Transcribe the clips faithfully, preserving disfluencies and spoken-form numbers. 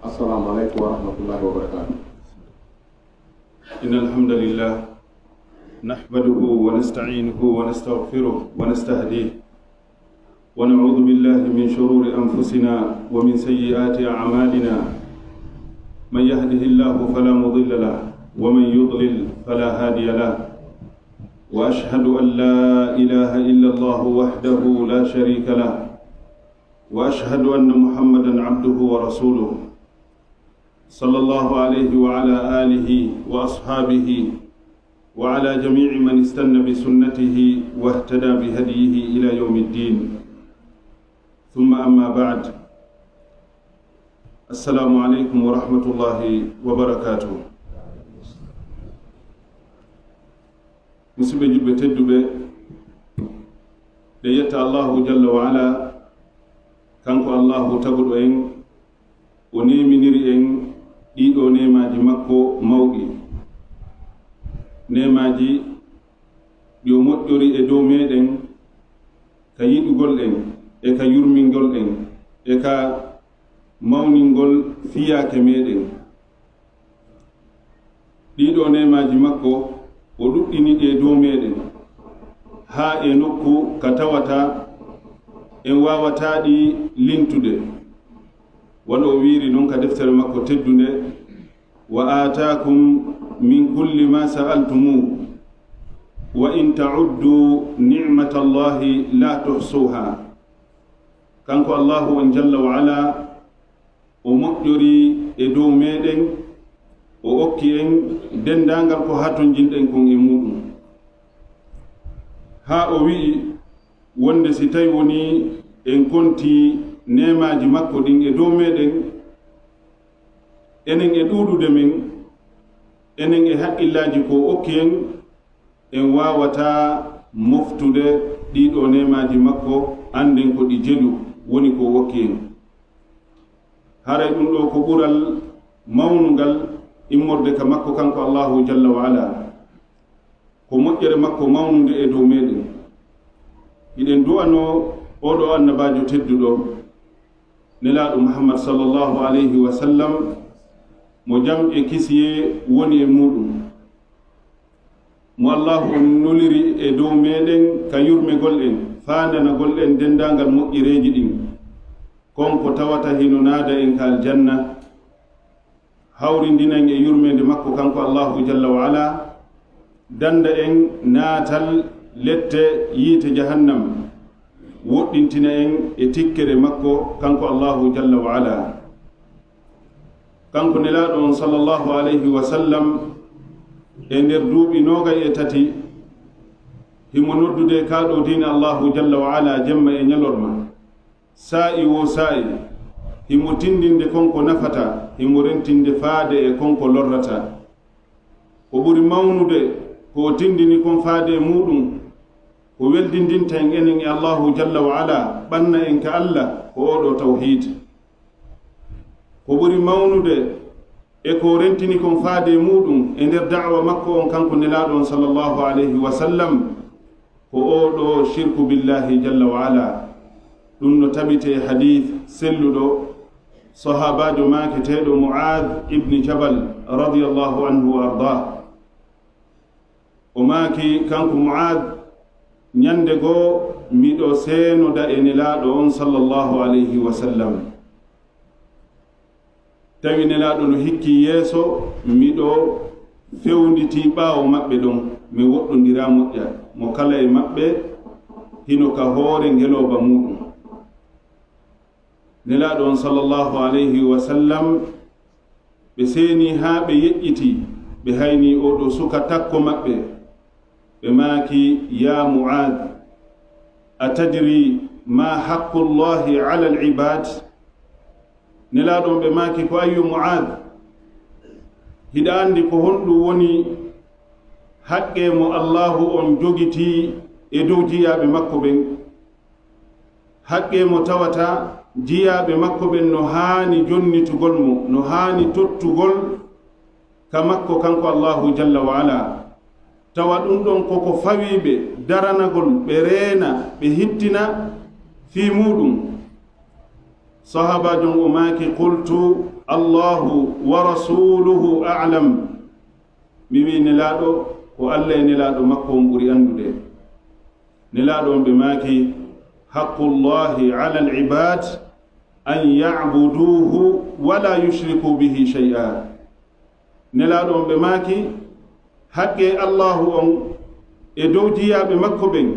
السلام عليكم ورحمة الله وبركاته. إن الحمد لله نحمده ونستعينه ونستغفره ونستهديه، ونعوذ بالله من شرور أنفسنا ومن سيئات أعمالنا. من يهده الله فلا مضل له، ومن يضلل فلا هادي له. وأشهد أن لا إله إلا الله وحده لا شريك له، وأشهد أن محمدا عبده ورسوله، صلى الله عليه وعلى آله وأصحابه وعلى جميع من استن بسنته واهتدى بهديه إلى يوم الدين. ثم أما بعد. السلام عليكم ورحمة الله وبركاته. Musidɓe julɓe tedduɓe, ɗe yetta Allahu jalla wa ala, kanko Allahu taguɗo en, o neeminiri en ɗiɗo neemaaji makko mawɗi. Neemaaji ɗi o moƴƴori e dow meɗen, ka yiɗugol en, e ka yurmingol en, e ka mawningol fiyaake meɗen. Ɗiɗo neemaaji makko, o ɗuɗɗini ɗi e dow meɗen, haa e nokku ka tawata en waawataa ɗi lintude. Wano o wiiri non ka deftere makko teddunde, "Wa aataakum min kulli ma sa'altumuhu, wa in ta'uddu ni'matallahi la tuhsuha." Kanko Allahu on jalla wa ala, o moƴƴori e dow meɗen, o okki en denndaangal ko hatonjinɗen kon e muɗum. Haa o wi'i wonde si tawi woni en konti neemaaji makko ɗin e dow meɗen, enen e ɗuuɗude men, enen e haqqillaaji ko o okki en, en waawataa moftude ɗiɗo neemaaji makko, annden ko ɗi jelu woni ko o okki en. Haray ɗum ɗo ko ɓural mawnungal immorde ka makko kanko Allahu jalla wa ala. Ko moƴƴere makko mawnunde e dow meɗen. Hiɗen du'anoo oɗo annabaajo tedduɗo, Nelaaɗo Muhammad sallallahu alayhi wa sallam, mo jam e kisiyee woni e muɗum. Mo Allahu on nuliri e dow meɗen ka yurmegol en, faandanagol en denndaangal moƴƴereeji ɗin. Kon ko tawata hino naada en ka aljanna, hawrindinan e yurmeende makko kanko Allahu jalla wa ala, dannda en naatal lette yiite jahannam, woɗɗintina en e tikkere makko kanko Allahu jalla wa ala. Kanko Nelaaɗo on sallallahu alayhi wa sallam, e nder duuɓi noogay e tati, himo noddude ka ɗo diina Allahu jalla wa ala jemma e ñalorma. Saa'i wo saa'i, himo tindinde kon ko nafata, himo rentinde faade e kon ko lorrata. Ko ɓuri mawnude ko o tindini kon faade e muɗum, ko weldindinta en enen e Allahu jalla wa ala, ɓanna en ka Allah, ko oo ɗo tawhiid. Ko ɓuri mawnude e ko rentini kon faade e muɗum e nder da'wa makko on kanko Nelaaɗo on sallallahu alayhi wa sallam, ko oo ɗo shirku billahi jalla wa ala. Ɗum no tabite e hadiis selluɗo, sahaabaajo maaketeeɗo Mu'aaz ibn Jabal radiyallahu anhu wa ardaah. O maaki, kanko Mu'aaz, ñande goo miɗo seenoda e Nelaaɗo on sallallahu alayhi wa sallam. Tawi Nelaaɗo no hikkii yeeso, miɗo fewnditi ɓaawo maɓɓe ɗon, mi woɗɗondiraa moƴƴa. Mo kala e maɓɓe hino ka hoore ngelooba muɗum. Nelaaɗo on sallallahu alayhi wa sallam, ɓe seenii haa ɓe yeƴƴitii, ɓe haynii oo ɗo suka takko maɓɓe. Ɓe maaki, "Yaa Mu'aaz, a tadri maa haqqullaahi alal ibaad?" Nelaaɗo on ɓe maaki, "Ko ayyo Mu'aaz, hiɗa anndi ko honɗum woni haqqee mo Allaahu on jogitii e dow jiyaaɓe makko ɓen?" Haqqee mo tawata jiyaaɓe makko ɓen no haani jonnitugol mo, no haani tottugol ka makko kanko Allaahu jalla wa ala. Tawa ɗum ɗon koko fawii ɓe daranagol, ɓe reena, ɓe hittina fii muuɗum. Sahaabaajo on o maaki, "Qultu, Allahu wa rasuluhu a'lam. Mi wi'i Nelaaɗo, ko Allah e Nelaaɗo makko on ɓuri anndude. Nelaaɗo on ɓe maaki, haqqullahi ala al-ibad an ya'buduhu wa la yushriku bihi shay'a. Nelaaɗo on ɓe maaki, haqqe Allahu on e dow jiyaaɓe makko ɓen,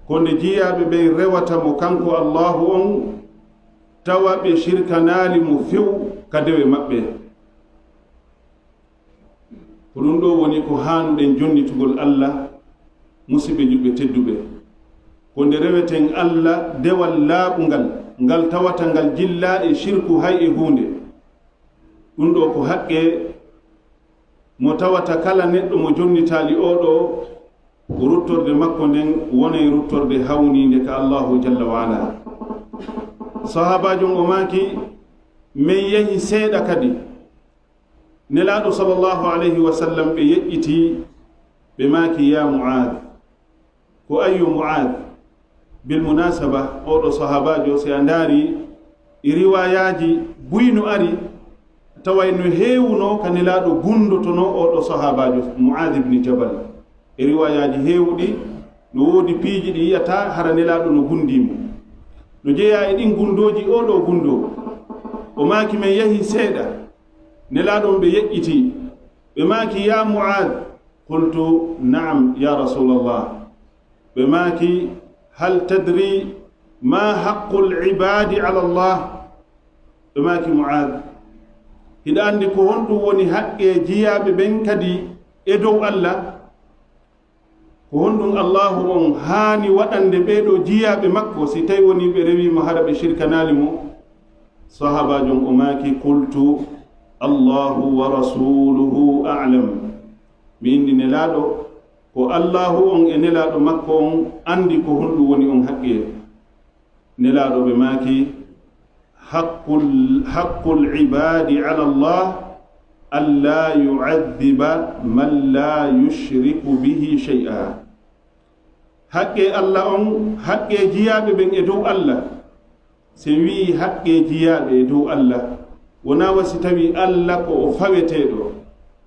ko nde jiyaaɓe ɓen rewata mo kanko Allahu on, tawa ɓe shirkanaali mo few ka dewe maɓɓe. Ko ɗum ɗoo woni ko haanuɗen jonnitugol Allah, musiɓɓe juɓɓe tedduɓe. Ko nde reweten Allah dewal laaɓungal, ngal tawata ngal jillaa e shirku hay e huunde. Ɗum ɗoo ko haqqe mo tawata kala neɗɗo mo jonnitaali oo ɗoo, ruttorde makko nden wonay ruttorde hawniinde ka Allahu jalla wa ala. Sahaabaajo on o maaki, men yahi seeɗa kadi, Nelaaɗo sallallahu alayhi wa sallam ɓe yeƴƴitii, ɓe maaki, yaa Mu'aad. Ko ayyo Mu'aad? Bil munasaba, oo ɗoo sahaabaajo, si a ndaari e riwaayaaji buy no ari, taway no heewunoo ka Nelaaɗo gunndotonoo oo ɗoo sahaabaajo, Mu'aad ibn Jabal. E riwaayaaji heewuɗi, no woodi piiji ɗi yi'ataa hara Nelaaɗo no gunndii mo. No jeyaa e ɗin gunndooji oo ɗoo gunndoo. O maaki, men yahi seeɗa, Nelaaɗo on ɓe yeƴƴitii, ɓe maaki, yaa Mu'aad, qultu, na'am, yaa Rasuulallah. Ɓe maaki, hal tadri ma haqqul ibaadi ala Allah? Ɓe maaki, Mu'aad, hiɗa anndi ko honɗum woni haqqe jiyaaɓe ɓen kadi e dow Allah? Ko honɗum Allaahu on haani waɗande ɓee ɗoo jiyaaɓe makko, si tawi wonii ɓe rewii mo hara ɓe shirkanaali mo? Sahaabaajo on o maaki, qultu, Allaahu wa rasuuluhu a'lam. Mi inndi Nelaaɗo, ko Allaahu on e Nelaaɗo makko on anndi ko honɗum woni on haqqe. Nelaaɗo ɓe maaki, haqqul, haqqul ibaadi ala Allah, an laa yu'adhiba man laa yushriku bihi shay'a. Haqqe Allah on, haqqe jiyaaɓe ɓen e dow Allah. Si wi'i haqqe jiyaaɓe e dow Allah, wonaa wa si tawi Allah ko o faweteeɗo,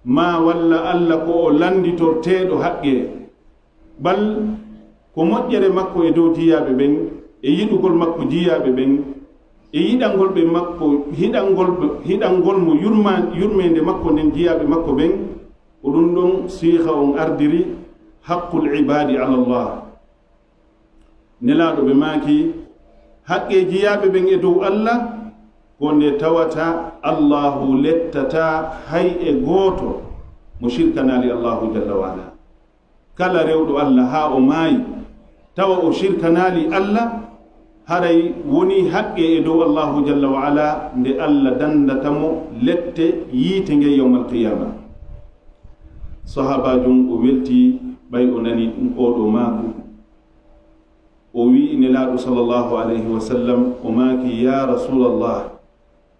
maa walla Allah ko o lannditorteeɗo haqqe. Bal ko moƴƴere makko e dow jiyaaɓe ɓen, e yiɗugol makko jiyaaɓe ɓen, e yiɗangol ɓe makko, hiɗangol, hiɗangol mo yurma-, yurmeende makko nden jiyaaɓe makko ɓen, ko ɗum ɗon siiha on ardiri, haqqul ibaadi ala Allah. Nelaaɗo ɓe maaki, haqqe jiyaaɓe ɓen e dow Allah, ko nde tawata Allaahu lettataa hay e gooto mo shirkanaali Allaahu jalla wa ala. Kala rewɗo Allah haa o maayi, tawa o shirkanaali Allah, haray wonii haqqe e dow Allaahu jalla wa ala nde Allah danndata mo lette yiite ngen yawmal qiyaama. Sahaabaajo on o weltii ɓay o nanii ɗum oo ɗoo maaku. O wi'i Nelaaɗo sallallahu alayhi wa sallam, o maaki, yaa Rasuulallah,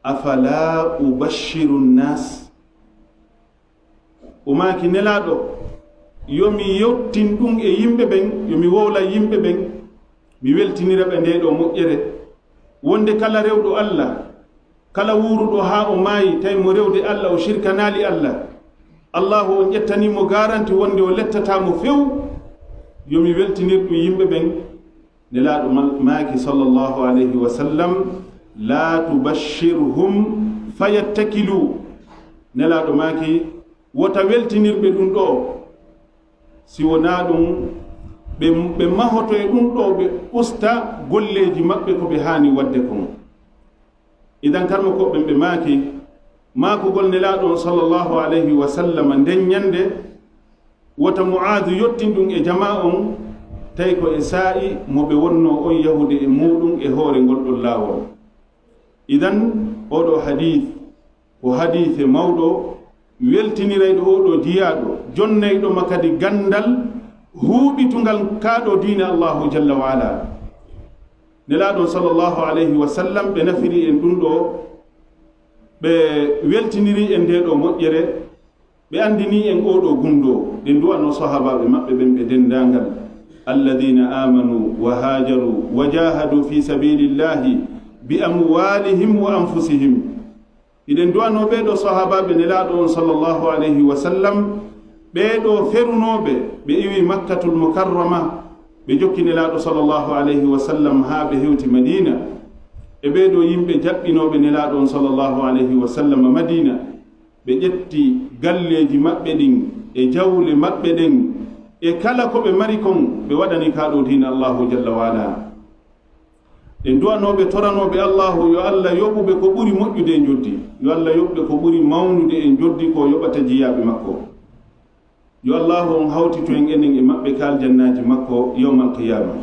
afalaa ubashshiru nnaas? O maaki, Nelaaɗo, yo mi yottin ɗum e yimɓe ɓen, yo mi wowla yimɓe ɓen, mi weltinira ɓe ndee ɗoo moƴƴere. Wonde kala rewɗo Allah, kala wuuruɗo haa o maayi, tawi mo rewde Allah, o shirkanaali Allah, Allaahu on ƴettanii mo garanti wonde o lettataa mo few, yo mi weltinir ɗum yimɓe ɓen. Nelaaɗo ma-, maaki sallallahu alayhi wa sallam, laa tubashshirhum fayattakilu. Nelaaɗo maaki, wota weltinir ɓe ɗum ɗoo, si wonaa ɗum, ɓe, ɓe mahoto e ɗum ɗoo, ɓe usta golleeji maɓɓe ko ɓe haani waɗde kon. Idan karmokooɓe ɓen ɓe maaki, maakugol Nelaaɗo on sallallahu alayhi wa sallam nden ñannde, wota Mu'aadu yottin ɗum e jamaa on, tawi ko e saa'i mo ɓe wonnoo on yahude e muuɗum e hoore ngol ɗon laawol. Idan, oo ɗoo hadiis ko hadiise mawɗo, weltinirayɗo oo ɗoo jiyaaɗo, jonnayɗo ma kadi ganndal huuɓitungal kaa ɗoo diine Allaahu jalla wa ala. Nelaaɗo on sallallahu alayhi wa sallam, ɓe nafiri en ɗum ɗoo, ɓe weltiniri en ndee ɗoo moƴƴere, ɓe anndinii en oo ɗoo gunndoo, ɓe nduwanoo sahaabaaɓe maɓɓe ɓen ɓe denndaangal, alladhiina aamanuu wa haajaruu wa jaahaduu fii sabiilillaahi bi amwaalihim wa anfusihim. Hiɗen du'anoo ɓee ɗoo sahaabaaɓe Nelaaɗo on, sallallahu alayhi wa sallam, ɓee ɗoo ferunooɓe, ɓe iwi Makkatul Mukarrama, ɓe jokki Nelaaɗo, sallallahu alayhi wa sallam, haa ɓe hewti Madiina, e ɓee ɗoo yimɓe jaɓɓinooɓe Nelaaɗo on, sallallahu alayhi wa sallam, Madiina, ɓe ƴetti galleeji maɓɓe ɗin, e jawle maɓɓe ɗen, e kala ko ɓe mari kon, ɓe waɗani ka ɗoo diina Allaahu jalla wa ala. Ɗen du'anooɓe, toranooɓe Allaahu yo Alla yoɓu ɓe ko ɓuri moƴƴude e njoddi, yo Alla yoɓu ɓe ko ɓuri mawnude e njoddi ko yoɓata jiyaaɓe makko. Yo Allaahu on hawtitu en enen e maɓɓe ka aljannaaji makko yawmal qiyaama.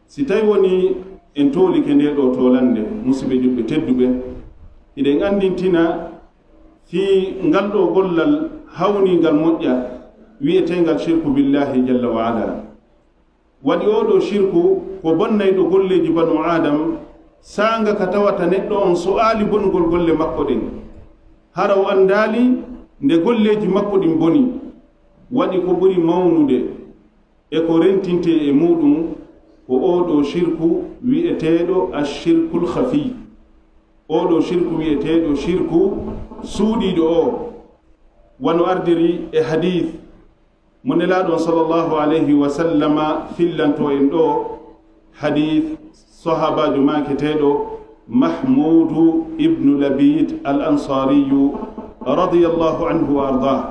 Si tawi woni en toolike ndee ɗoo toolannde, musiɓɓe juɓɓe tedduɓe, hiɗen anndintina fii ngal ɗoo gollal hawniingal moƴƴa wi'eteengal shirku billaahi jalla wa ala. Waɗi oo ɗoo shirku ko bonnayɗo golleeji banu Aadam, saanga ka tawata neɗɗo on su'aali bonugol golle makko ɗen. Hara o anndaali nde golleeji makko ɗin boni. Waɗi ko ɓuri mawnude e ko rentintee e muuɗum ko oo ɗoo shirku wi'eteeɗo ashirkul khafi. Oo ɗoo shirku wi'eteeɗo shirku suuɗiiɗo oo. Wano ardiri e hadiis mo Nelaaɗo on sallallahu alayhi wa sallama fillanto en ɗoo, hadiis sahaabaajo maaketeeɗo Mahmuudu ibnu Labiid al Ansaariyu radiyallahu anhu wa ardaah.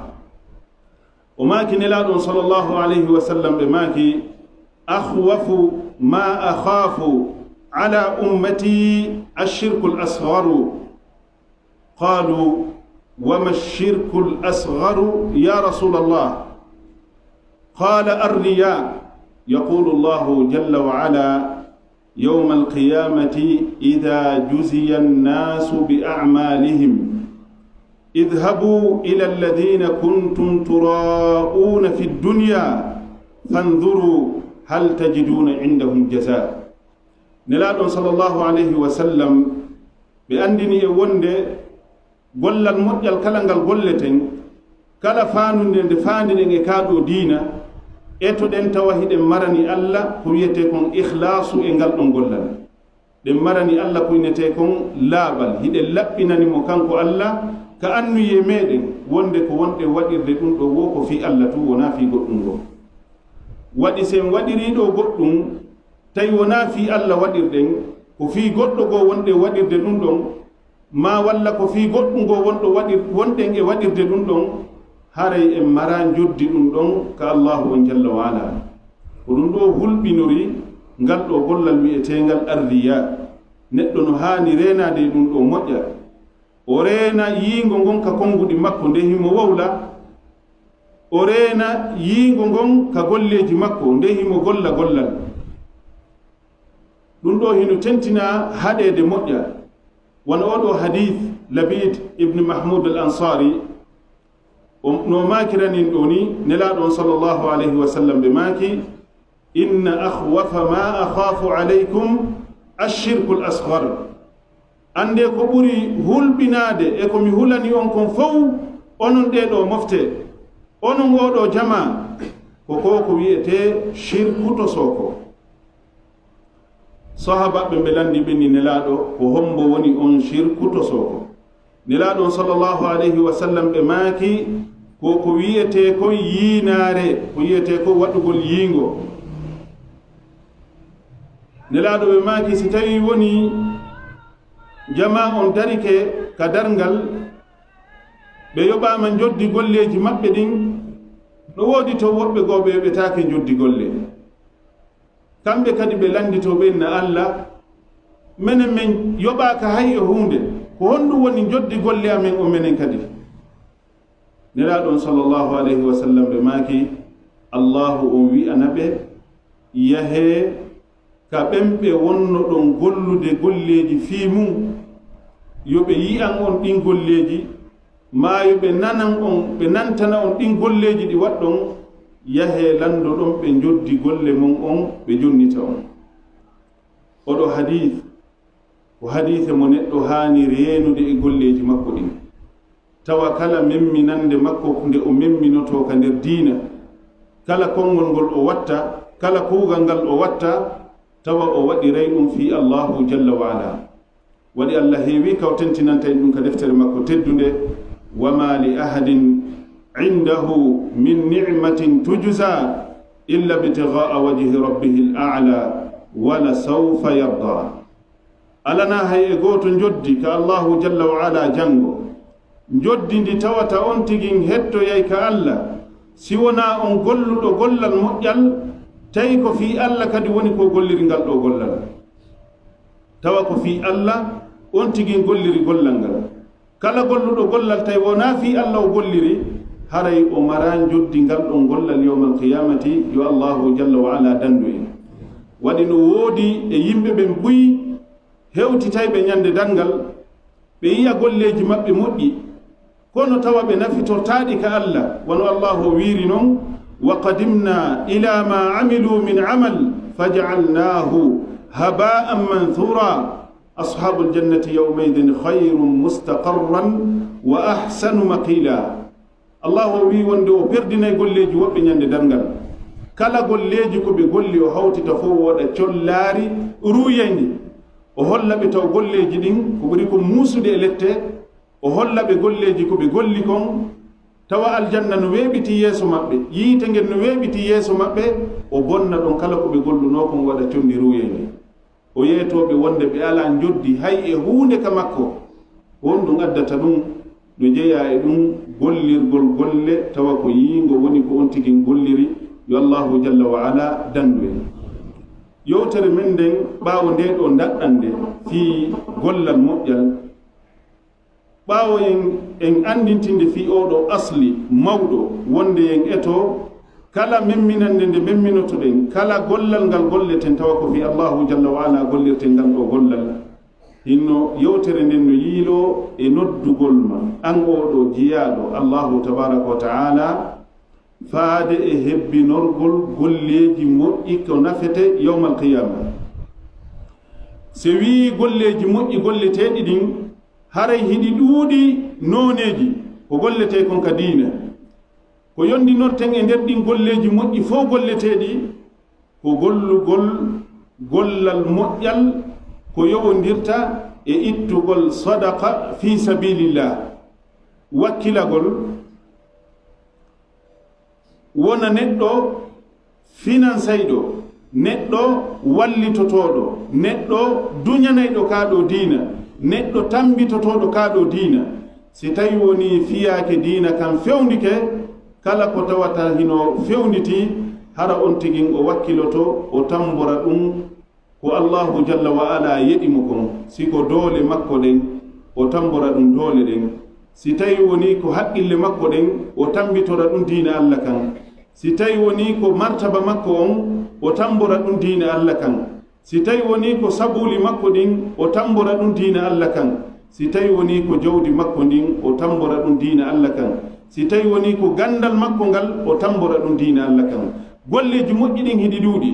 O maaki Nelaaɗo on sallallahu alayhi wa sallam ɓe maaki, "Akhwafu ma akhafu ala ummati ashirkul asgharu." قالوا: "وما الشرك الأصغر يا رسول الله؟" قال: "الرياء." يقول الله جل وعلا يوم القيامة إذا جزي الناس بأعمالهم: "اذهبوا إلى الذين كنتم تراءون في الدنيا فانظروا هل تجدون عندهم جزاء." Nelaaɗo on sallallahu alayhi wa sallam ɓe anndini e wonde gollal moƴƴal kala ngal golleten, kala faanunde nde faandiɗen e kaa ɗoo diina, etoɗen tawa hiɗen marani Alla ko wi'etee kon ikhlaasu e ngal ɗon gollal. Ɗen marani Alla ko wi'etee kon laaɓal, hiɗen laɓɓinani mo kanko Alla ka annuyee meɗen wonde ko wonɗen waɗirde ɗum ɗoo woo ko fii Alla tun, wonaa fii goɗɗum goo. Waɗi si en waɗirii ɗoo goɗɗum, tawi wonaa fii Alla waɗirɗen, ko fii goɗɗo goo wonɗen waɗirde ɗum ɗon, maa walla ko fii goɗɗum goo wonɗo waɗir-, wonɗen e waɗirde ɗum ɗon, haray en maraa njoddi ɗum ɗon ka Allaahu on jalla wa ala. Ko ɗum ɗoo hulɓinori ngal ɗoo gollal wi'eteengal arriyaa. Neɗɗo no haani reenaade e ɗum ɗoo moƴƴa. O reena yiingo ngon ka konnguɗi makko nde himo wowla. O reena yiingo ngon ka golleeji makko nde himo golla gollal. Ɗum ɗoo hino tentina haɗeede moƴƴa. Wano oo ɗoo hadiis Labiid ibn Mahmuud al Ansaari, o, no maakiranin ɗoo ni, Nelaaɗo on sallallahu alayhi wa sallam ɓe maaki, "Inna akhwafa ma akhafu alaykum ashirkul asghar." Anndee ko ɓuri hulɓinaade e ko mi hulani on kon fow, onon ɗee ɗoo mofte, onon oo ɗoo jamaa, ko ko, ko wi'etee shirku to sooko. Sahaabaaɓe ɓe lanndi ɓe ni Nelaaɗo, ko hombo woni on shirku to sooko? Nelaaɗo on sallallahu alayhi wa sallam ɓe maaki, ko ko wi'etee kon yiinaare, ko wi'etee kon waɗugol yiingo. Nelaaɗo ɓe maaki, si tawii woni jamaa on darike ka darngal, ɓe yoɓaama njoddi golleeji maɓɓe ɗin, no woodi to woɓɓe goo ɓe yoɓetaake njoddi golle. Kamɓe kadi ɓe lannditoo ɓe inna Alla, menen men yoɓaaka hay e huunde, ko honɗum woni njoddi golle amen o menen kadi? Nelaaɗo on sallallahu alayhi wa sallam ɓe maaki, Allaahu on wi'ana ɓe, yahee ka ɓen ɓe wonnoɗon gollude golleeji fii mun, yo ɓe yi'an on ɗin golleeji, maa yo ɓe nanan on, ɓe nantana on ɗin golleeji ɗi waɗɗon, yahee lanndoɗon ɓe njoddi golle mon on, ɓe jonnita on. Oɗo hadiis, ko hadiise mo neɗɗo haani reenude e golleeji makko ɗin. Tawa kala memminannde makko nde o memminotoo ka nder diina, kala konngol ngol o watta, kala kuugal ngal o watta, tawa o waɗiray ɗum fii Allaahu jalla wa ala. Waɗi Allah heewi ka o tentinanta en ɗum ka deftere makko teddunde, "Wa ma li ahadin indahu min ni'matin tujza illa ibtigha'a wajhi rabbihil a'la wa la sawfa yarda." Alana hay e gooto njoddi ka Allahu jalla wa ala janngo, njoddi ndi tawata on tigin hettoyay ka Allah, si wonaa on golluɗo gollal moƴƴal, tawi ko fii Allah kadi woni ko golliri ngal ɗo gollal. Tawa ko fii Allah on tigin golliri gollal ngal. Kala golluɗo gollal tawi wonaa fii Allah o golliri, haray o maraa njoddi ngal ɗon gollal yawmal qiyamati, yo Allahu jalla wa ala dandu en. Waɗi no woodi e yimɓe ɓen buy hewtitayɓe ñande darngal, ɓe yi'a golleeji maɓɓe moƴƴi, kono tawa ɓe nafitortaaɗi ka Allah, wano Allahu o wiiri non, "Wa qadimna ila ma amilu min amal, faja'alnahu haba'an manthura." Ashabul jannati yawmaidin khayrun mustaqarran wa ahsanu maqila. Allah o wi'i wonde o perdinay golleeji woɓɓe ñande darngal. Kala golleeji ko ɓe golli o hawtita fof wooɗa collaari ruuyayndi. O holla ɓe taw golleeji ɗin ko ɓuri ko muusude e lette. O holla ɓe golleeji ko ɓe golli kon. Tawa aljanna no weeɓiti yeeso maɓɓe, yiite ngen no weeɓiti yeeso maɓɓe. O bonna ɗon kala ko ɓe gollunoo kon waɗa condi ruuyayndi. O yeetoo ɓe wonde ɓe alaa njoddi hay e huunde ka makko. Ko honɗum addata ɗum? No jeyaa e ɗum gollirgol golle tawa ko yiingo woni ko on tigi golliri. Yo Allahu jalla wa ala dandu en. Yewtere men nden ɓaawo ndee ɗoo daɗɗande fii gollal moƴƴal. Ɓaawo en, en anndintinde fii oo ɗoo asli mawɗo, wonde en etoo kala memminannde nde memminotoɗen, kala gollal ngal golleten, tawa ko fii Allahu jalla wa ala gollirten ngal ɗoo gollal. Hinno yewtere nden no yiiloo e noddugol ma, an oo ɗoo jiyaaɗo Allahu tabaraka wa ta'ala, faade e hebbinorgol golleeji moƴƴi ko nafete yawmal qiyaama. Se wii golleeji moƴƴi golleteeɗi ɗin, haray hiɗi ɗuuɗi nooneeji ko golletee kon ka diina. Ko yondinorten e nder ɗin golleeji moƴƴi fow golleteeɗi, ko gollugol gollal moƴƴal ko yowondirta e ittugol sadaqa fi sabilillah, wakkilagol, wona neɗɗo finansayɗo, neɗɗo wallitotooɗo, neɗɗo duñanayɗo kaa ɗoo diina, neɗɗo tammbitotooɗo kaa ɗoo diina. Si tawi wonii fiyaake diina kan fewndike, kala ko tawata hino fewnditi, hara on tigin o wakkiloto, o tammbora ɗum ko Allahu jalla wa ala yeɗi mo kon. Si ko doole makko ɗen, o tammbora ɗum doole ɗen. Si tawi wonii ko haqqille makko ɗen, o tammbitora ɗum diina Allah kan. Si tawi wonii ko martaba makko on, o tammbora ɗum diina Allah kan. Si tawi wonii ko sabuuli makko ɗin, o tammbora ɗum diina Allah kan. Si tawi wonii ko jawdi makko ndin, o tammbora ɗum diina Allah kan. Si tawi wonii ko ganndal makko ngal, o tammbora ɗum diina Allah kan. Golleeji moƴƴi ɗin hiɗi ɗuuɗi.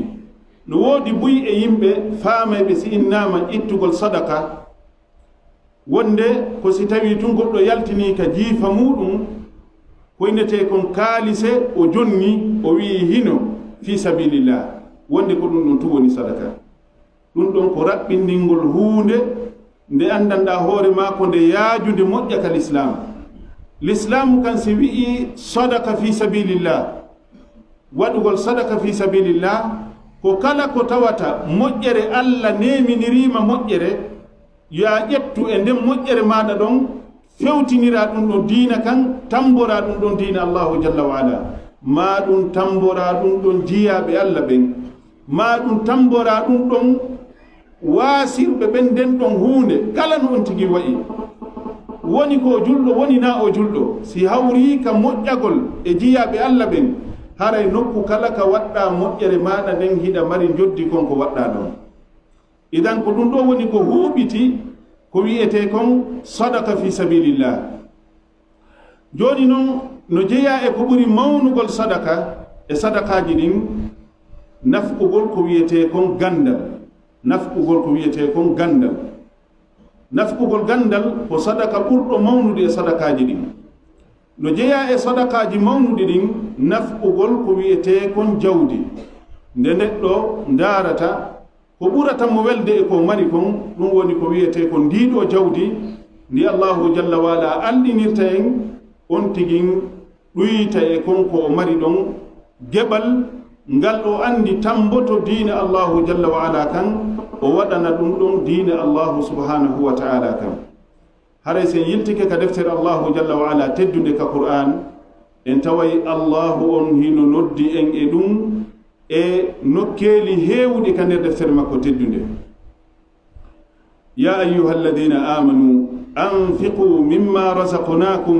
No woodi buy e yimɓe faamayɓe si innaama ittugol sadaka, wonde ko si tawii tun goɗɗo yaltinii ka jiifa muuɗum, ko innetee kon kaalise, o jonni, o wi'i hino fii sabilillah, wonde ko ɗum ɗon tun woni sadaka. Ɗum ɗon ko raɓɓindingol huunde nde anndanɗaa hoore maa ko nde yaajunde moƴƴa ka lislaam. Lislaamu kan si wi'i sadaka fii sabilillah, waɗugol sadaka fii sabilillah, ko kala ko tawata moƴƴere Allah neeminiriima moƴƴere, yo a ƴettu e nden moƴƴere maaɗa ɗon, fewtiniraa ɗum ɗon diina kan, tammboraa ɗum ɗon diina Allahu jalla wa ala, maa ɗum tammboraa ɗum ɗon jiyaaɓe Allah ɓen, maa ɗum tammboraa ɗum ɗon waasirɓe ɓen nden ɗon huunde, kala no on tigi wa'i. Woni ko o julɗo, woni naa o julɗo, si hawrii ka moƴƴagol e jiyaaɓe Allah ɓen, haray nokku kala ka waɗɗaa moƴƴere maaɗa nden, hiɗa mari njoddi kon ko waɗɗaa ɗon. Idan, ko ɗum ɗoo woni ko huuɓiti, ko wi'etee kon sadaka fi sabilillah. Jooni non, no jeyaa e ko ɓuri mawnugol sadaka e sadakaaji ɗin, nafqugol ko wi'etee kon ganndal. Nafqugol ko wi'etee kon ganndal. Nafqugol ganndal ko sadaka ɓurɗo mawnude e sadakaaji ɗin. No jeyaa e sadakaaji mawnuɗi ɗin, nafqugol ko wi'etee kon jawdi. Nde neɗɗo ndaarata Ko ɓurata mo welde e ko mari kon, ɗum woni ko wiyetee kon ndii ɗoo jawdi, ndi Allahu jalla wa ala alɗinirta en, on tigin ɗuyta e kon ko o mari ɗon, geɓal ngal o anndi tamboto diina Allahu jalla wa ala kan, o waɗana ɗum ɗon diina Allahu subhanahu wa ta'ala kan. Haray si en yiltike ka deftere Allahu jalla wa ala teddunde ka Qur'an, en taway Allahu on hino noddi en e ɗum e nokkeeli heewuɗi ka nder deftere makko teddunde. يا أيها الذين آمنوا أنفقوا مما رزقناكم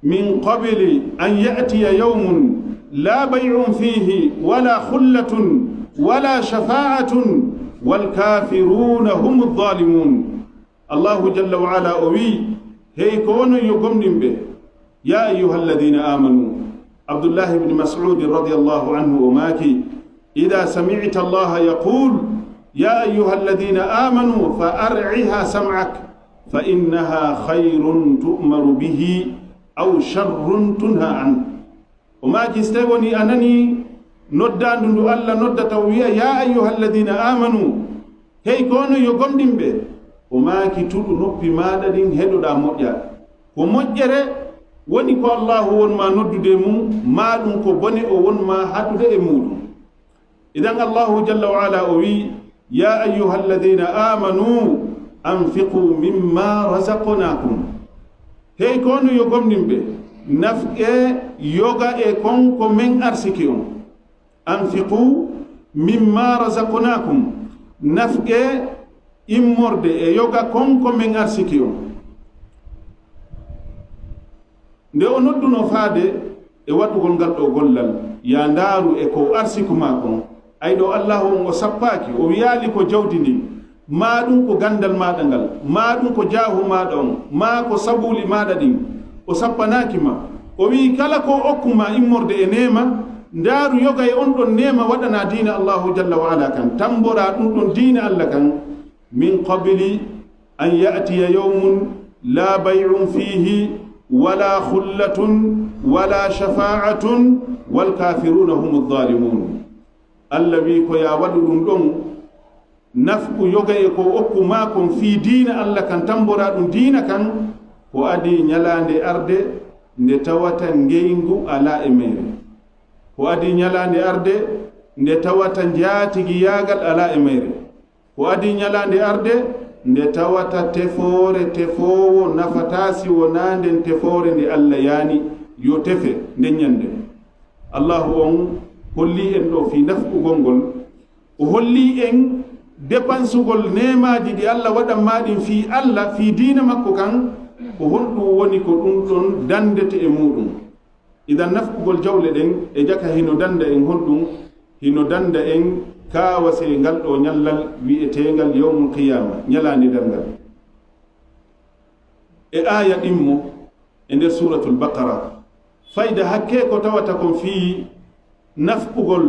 من قبل أن يأتي يوم لا بيع فيه ولا خلة ولا شفاعة والكافرون هم الظالمون. Allahu jalla wa ala o wi'i, hey ko onon yo gomɗinɓe, يا أيها الذين آمنوا. Abdullahi ibn Mas'ud radiyallahu anhu o maaki, إذا سمعت الله يقول: يا أيها الذين آمنوا فأرعها سمعك فإنها خير تؤمر به أو شر تنهى عنه. O maaki, si tawi woni a nanii noddaandu ndu Alla noddata, o wi'a, يا أيها الذين آمنوا, hey ko onon yo gomɗinɓe. O maaki, tuɗu noppi maaɗa ɗin, heɗoɗaa moƴƴa. Ko moƴƴere woni ko Allahu won maa noddude e mum, maa ɗum ko bone o won maa haɗude e muuɗum. Idan Allahu jalla wa ala o wi'i, يا أيها الذين آمنوا أنفقوا مما رزقناكم. Hey ko onon yo gomɗinɓe, nafqee yoga e kon ko men arsiki on. أنفقوا مما رزقناكم. Nafqee immorde e yoga kon ko men arsiki on. Nde o nodduno faade e waɗugol ngal ɗoo gollal, yaa ndaaru e ko arsiku maa kon. Ay ɗoo Allahu on o sappaaki, o wiyaali ko jawdi ndin, maa ɗum ko ganndal maaɗa ngal, maa ɗum ko jaahu maaɗa on, maa ko sabuuli maaɗa ɗin. O sappanaaki ma. O wi'i kala ko o okku ma immorde e neema, ndaaru yoga e on ɗon neema waɗanaa diina Allahu jalla wa ala kan, tamboraa ɗum ɗon diina Alla kan. من قبل أن يأتي يوم لا بيع فيه ولا خلة ولا شفاعة والكافرون هم الظالمون. Alla wi'i ko yaa waɗu ɗum ɗon, nafqu yoga e ko okku maa kon fii diina Alla kan, tamboraa ɗum diina kan, ko adii ñalaande arde nde tawata ngeyngu alaa e mayre. Ko adii ñalaande arde nde tawata njaatigiyaagal alaa e mayre. Ko adii ñalaande arde nde tawata tefoore tefoowo nafataa si wonaa nden tefoore nde Alla yaani yo tefe nden ñande. Allahu on hollii en ɗoo fii nafqugol ngol. O hollii en depansugol neemaaji ɗi Alla waɗan maa ɗin fii Alla, fii diina makko kan, ko honɗum woni ko ɗum ɗon dandete e muuɗum. Idan nafqugol jawle ɗen e jaka hino danda en honɗum? Hino danda en kaawasee ngal ɗoo ñallal wi'eteengal yawmul qiyaama, ñalaande darngal. E aaya ɗimmo e nder Suuratul Baqara, fayda hakkee ko tawata kon fii nafqugol,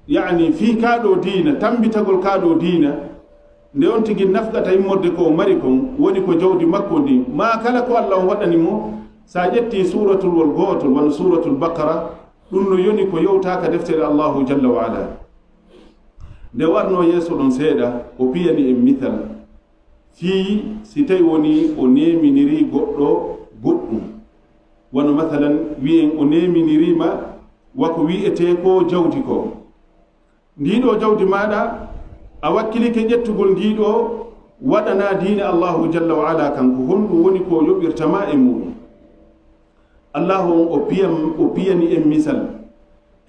yaani fii kaa ɗoo diina, tambitagol kaa ɗoo diina, nde on tigi nafqata immorde ko o mari kon, woni ko jawdi makko ndin, maa kala ko Alla on waɗani mo, si a ƴettii suuratul wol gootol, wano Suuratul Baqara, ɗum no yoni ko yowtaa ka deftere Allahu jalla wa ala. Nde warnoo yeeso ɗon seeɗa, o piyani en misal. Fii si tawi woni o neeminirii goɗɗo goɗɗum, wano masalan wi'en o neeminirii ma wa ko wi'etee ko jawdi ko. Ndii ɗoo jawdi maaɗa, a wakkilike ƴettugol ndii ɗoo waɗanaa diina Allahu jalla wa ala kan, ko honɗum woni ko yoɓirta ma e muuɗum? Allahu on o piyam-, o piyani en misal.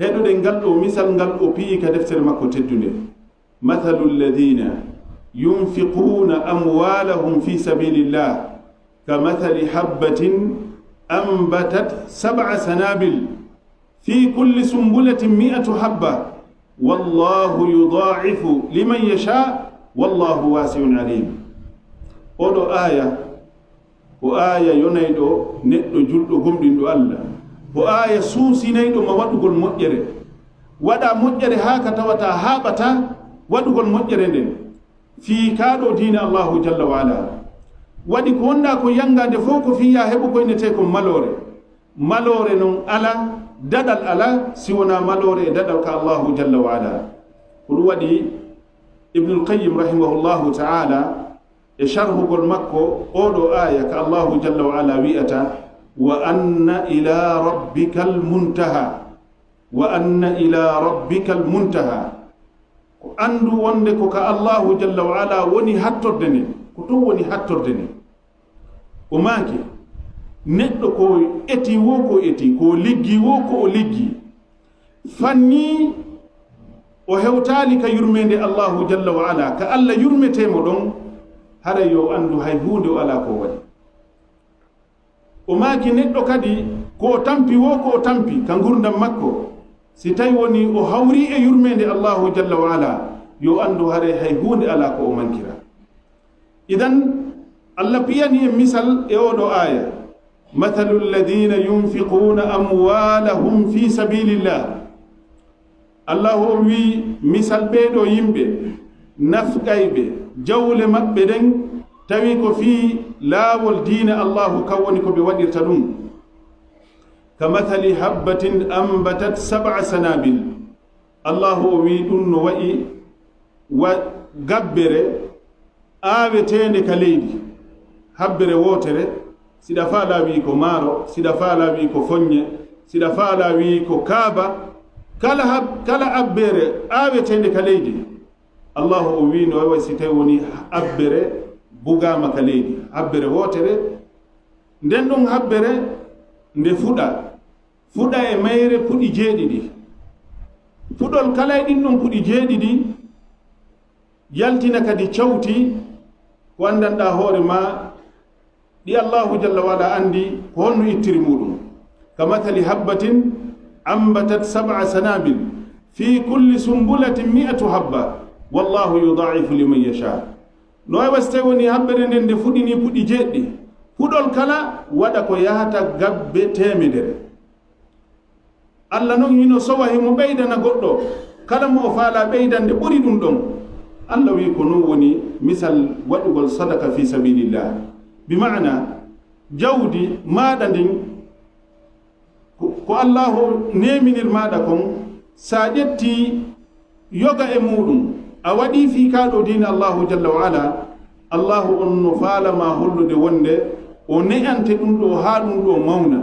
Heɗoɗen ngal ɗoo misal ngal o piyi ka deftere makko teddunde. مثل الذين ينفقون أموالهم في سبيل الله كمثل حبة أنبتت سبع سنابل في كل سنبلة مائة حبة والله يضاعف لمن يشاء والله واسع عليم. Oɗo aya ko aya yonayɗo neɗɗo julɗo gomɗinɗo Allah. Ko aya suusinayɗo ma waɗugol moƴƴere. Waɗa moƴƴere haa ka tawata haaɓata waɗugol moƴƴere nden. Fii kaa ɗoo diina Allahu jalla wa ala. Waɗi ko wonɗaa ko yanngaande fof ko fii yaa heɓu ko innetee kon maloore. Maloore non ala, daɗal ala, si wonaa maloore e daɗal ka Allahu jalla wa ala. Ko ɗum waɗi Ibnul Qayyim rahimahullahu ta'ala, e sharhugol makko oɗo aya ka Allahu jalla wa ala wi'ata, "Wa anna ila rabbikal muntaha." "Wa anna ila rabbikal muntaha." Ko anndu wonde ko ka Allahu jalla wa ala woni hattorde nden, ko tun woni hattorde nden. O maaki, neɗɗo ko eti wo ko eti, ko liggi wo ko o liggi, fanni o hewtaali ka yurmeende Allahu jalla wa ala, ka Allah yurmetee mo ɗon, haray yo anndu hay huunde o alaa ko o waɗi. O maaki, neɗɗo kadi ko o tampi wo ko o tampi ka ngurndan makko, si tawi woni o hawri e yurmeende Allahu jalla wa ala, yo anndu haray hay huunde alaa ko o mankira. Idan, Allah piyani en misal e oɗo aya, "Mathalu alladhina yunfiquna amwalahum fi sabilillah." Allahu on wi'i, misal ɓee ɗoo yimɓe nafqayɓe jawle maɓɓe ɗen, tawi ko fii laawol diina Allahu kan woni ko ɓe waɗirta ɗum. "Ka mathali habbatin ambatat sab'a sanabil." Allahu o wi'i, ɗum no wa'i wa gabbere aaweteende ka leydi, habbere wootere, siɗa faalaa wi'i ko maaro, siɗa faalaa wi'i ko foññe, siɗa faalaa wi'i ko kaaba, kala hab-, kala abbere aaweteende ka leydi, Allahu o wi'i no wa'i si tawi woni abbere bugaama ka leydi, habbere wootere, nden ɗon habbere nde fuɗa, fuɗa e mayre puɗi jeeɗiɗi. Puɗol kala e ɗin ɗon puɗi jeeɗiɗi yaltina kadi cawti ko anndanɗaa hoore maa ɗi Allahu jalla wa ala anndi ko honno ittiri muuɗum. "Ka mathali habbatin ambatat sab'a sanabil, fi kulli sumbulatin mi'atu habba, wallahu yudha'ifu liman yasha." No wa'i si tawi woni habbere nden nde fuɗini puɗi jeeɗiɗi, puɗol kala waɗa ko yahata gabbe teemedere. Allah non hino sowa himo ɓeydana goɗɗo, kala mo o faalaa ɓeydande ɓuri ɗum ɗon. Allah wi'i ko non woni misal waɗugol sadaka fi sabilillah. Bi ma'ana, jawdi maaɗa ndin, ko, ko Allahu neeminir maaɗa kon, sa ƴetti yoga e muuɗum, a waɗi fii kaa ɗoo diina Allahu jalla wa ala, Allahu on no faala ma hollude wonde o ne'ante ɗum ɗoo haa ɗum ɗoo mawna.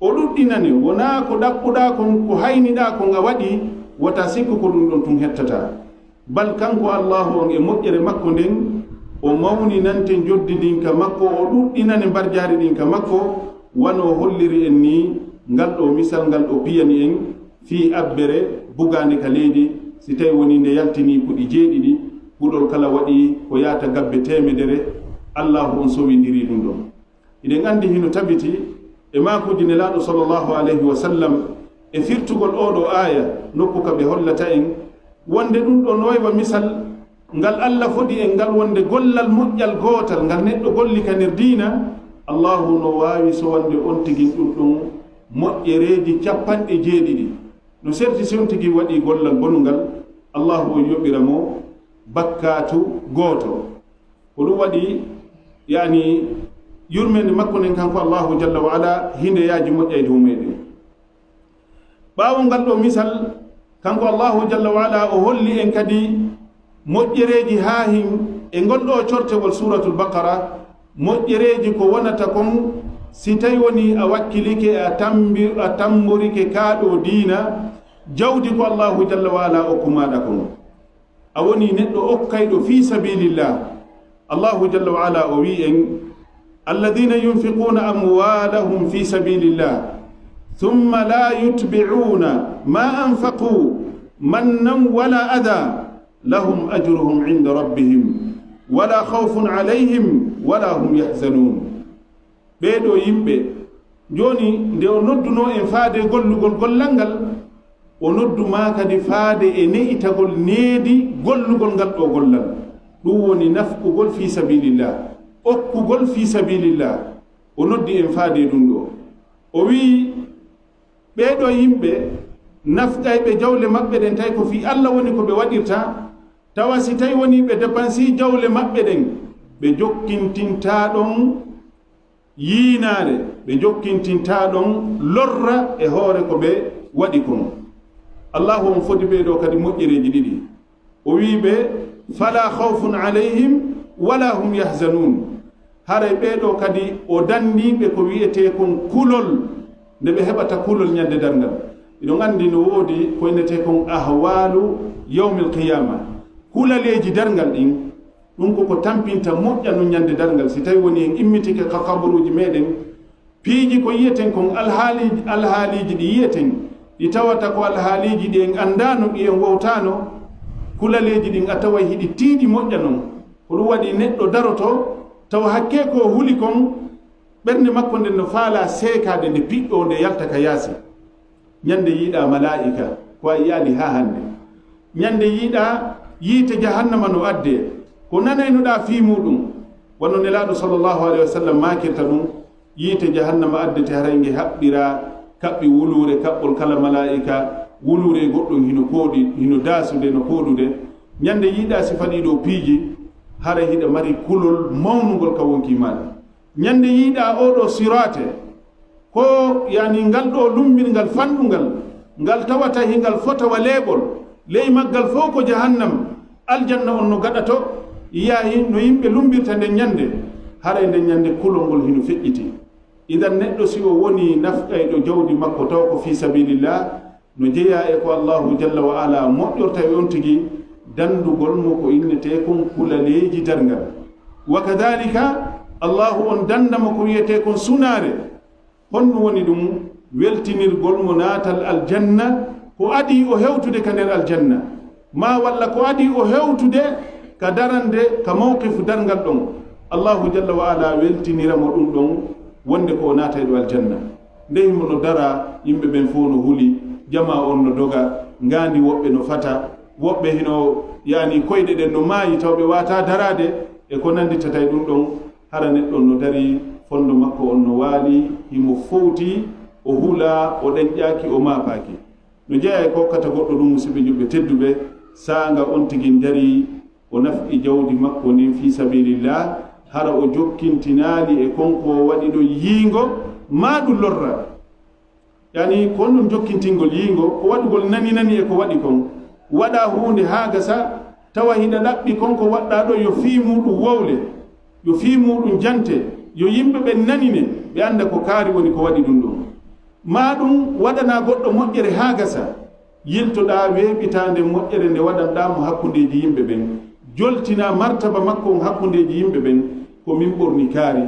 O ɗuɗɗinane, wonaa ko ɗaɓɓuɗaa kon, ko hayniɗaa kon a waɗi, wota sikku ko ɗum ɗon tun hettataa. Bal kanko Allahu on e moƴƴere makko nden, o mawninante njoddi ndin ka makko, o ɗuɗɗinane mbarjaari ɗin ka makko, wano o holliri en nii, ngal ɗoo misal ngal o piyani en fii abbere bugaande ka leydi, si tawi woni nde yaltinii puɗi jeeɗiɗi, puɗol kala waɗi ko yaata gabbe teemedere, Allahu on sowindirii ɗum ɗon. Hiɗen anndi hino tabiti e maakuuji Nelaaɗo sallallahu alayhi wa sallam e firtugol oo ɗoo aaya, nokku ka ɓe hollata en wonde ɗum ɗoo no wa'i wa misal ngal Allah fodi en ngal, wonde gollal moƴƴal gootal ngal neɗɗo golli ka nder diina, Allahu no waawi sowande on tigi ɗum ɗon moƴƴereeji capanɗe jeeɗiɗi. No serti si on tigi waɗi gollal bonungal, Allahu on yoɓira mo bakkaatu gooto. Ko ɗum waɗi, yani, yurmeende makko nden kanko Allahu jalla wa ala, hinde yaaji moƴƴa e dow meɗen. Ɓaawo ngal ɗoo misal, kanko Allahu jalla wa ala o holli en kadi moƴƴereeji haa hin e ngol ɗoo cortewol Suuratul Baqara, moƴƴereeji ko wonata kon si tawi woni a wakkilike, a tambi-, a tamborike kaa ɗoo diina, jawdi ko Allahu jalla wa ala okku maaɗa kon. A woni neɗɗo okkayɗo fii sabilillah. Allahu jalla wa ala o wi'i en, "Alladhina yunfiquna amwalahum fi sabilillah, thumma la yutbi'una ma anfaqu mannan wala adha, lahum ajruhum inda rabbihim, wala khawfun alayhim, wala hum yahzanun." Ɓee ɗoo yimɓe, jooni, nde o noddunoo en faade gollugol gollal ngal, o noddu maa kadi faade e ne'itagol needi gollugol ngal ɗoo gollal. Ɗum woni nafqugol fii sabilillah, okkugol fii sabilillah. O noddi en faade e ɗum ɗoo. O wi'i, ɓee ɗoo yimɓe nafqayɓe jawle maɓɓe ɗen, tawi ko fii Allah woni ko ɓe waɗirta, tawa si tawi woni ɓe depansii jawle maɓɓe ɗen, ɓe jokkintintaa ɗon yiinaare, ɓe jokkintintaa ɗon lorra e hoore ko ɓe waɗi kon. Allahu on fodi ɓee ɗoo kadi moƴƴereeji ɗiɗi. O wi'i ɓe, Fala khawfun alayhim wala hum yahzanun. Haray ɓee ɗoo kadi o danndii ɓe ko wiyetee kon kulol, nde ɓe heɓata kulol ñande darngal. Hiɗon anndi no woodi ko innetee kon ahwalu yawmil qiyama, kulaleeji darngal ɗin. Ɗum ko ko tampinta moƴƴa nun ñande darngal, si tawi woni en immitike ka kaburuuji meɗen, piiji ko yiyeten kon, alhaali-, alhaaliiji ɗi yiyeten, ɗi tawata ko alhaaliiji ɗi en anndaano, ɗi en wowtaano, kulaleeji ɗin a taway hiɗi tiiɗi moƴƴa non. Ko ɗum waɗi neɗɗo daroto, tawa hakkee ko huli kon, ɓernde makko nden no faalaa seekaade nde piɗɗoo nde yalta ka yaasi. Ñande yiiɗaa malaa'ika, ko a yiyaali haa hannde. Ñande yiiɗaa yiite jahannama no addee, ko nanaynoɗaa fii muuɗum. Wano Nelaaɗo sallallahu alayhi wa sallam maakirta ɗum, yiite jahannama addete haray nge haɓɓiraa kaɓɓi wuluure, kaɓɓol kala malaa'ika, wuluure goɗɗum hino kooɗi, hino daasude, no kooɗude. Ñande yiiɗaa si faɗii ɗoo piiji, haray hiɗa mari kulol mawnungol ka wonkii maaɗa. Ñande yiiɗaa oo ɗoo siraate, ko, yani, ngal ɗoo lummbirngal fanɗungal, ngal tawata hingal fota wa leeɓol, ley maggal fow ko jahannam, aljanna on no gaɗa to, yaahi no yimɓe lummbirta nden ñande, haray nden ñande kulol ngol hino feƴƴiti. Idan neɗɗo si o wonii nafqayɗo jawdi makko taw ko fii sabilillah, no jeyaa e ko Allahu jalla wa ala moƴƴorta e on tigi danndugol mo ko innetee kon kulaleeji darngal. Wa kadhalika, Allahu on dannda mo ko wiyetee kon sunaare. Honɗum woni ɗum? Weltinirgol mo naatal aljanna, ko adii o hewtude ka nder aljanna, maa walla ko adii o hewtude ka darande, ka mawqifu darngal ɗon. Allahu jalla wa ala weltinira mo ɗum ɗon, wonde ko o naatayɗo aljanna. Nde himo no dara, yimɓe ɓen fow no huli, jamaa on no doga, ngaandi woɓɓe no fata, woɓɓe hino, yani, koyɗe ɗen no maayi, taw ɓe waataa daraade, e ko nannditatay ɗum ɗon. Hara neɗɗo on no darii, fondo makko on no waali, himo fowti, o hulaa, o ɗenƴaaki, o maapaaki. No jeyaa e ko hokkata goɗɗo ɗum, musiɓɓe julɓe tedduɓe, saanga on tigi darii, o nafqi jawdi makko ndin fii sabilillah, hara o jokkintinaali e kon ko o waɗi ɗon yiingo, maa ɗum lorra. Yani, ko honɗum jokkintingol yiingo, ko waɗugol nani nani e ko waɗi kon. Waɗaa huunde haa gasa, tawa hiɗa ɗaɓɓi kon ko waɗɗaa ɗon yo fii muuɗum wowle, yo fii muuɗum jante, yo yimɓe ɓen nanine, ɓe annda ko kaari woni ko waɗi ɗum ɗon. Maa ɗum waɗanaa goɗɗo moƴƴere haa gasa, yiltoɗaa weeɓitaande moƴƴere nde waɗanɗaa mo hakkundeeji yimɓe ɓen, joltinaa martaba makko on hakkundeeji yimɓe ɓen, ko min ɓorni kaari,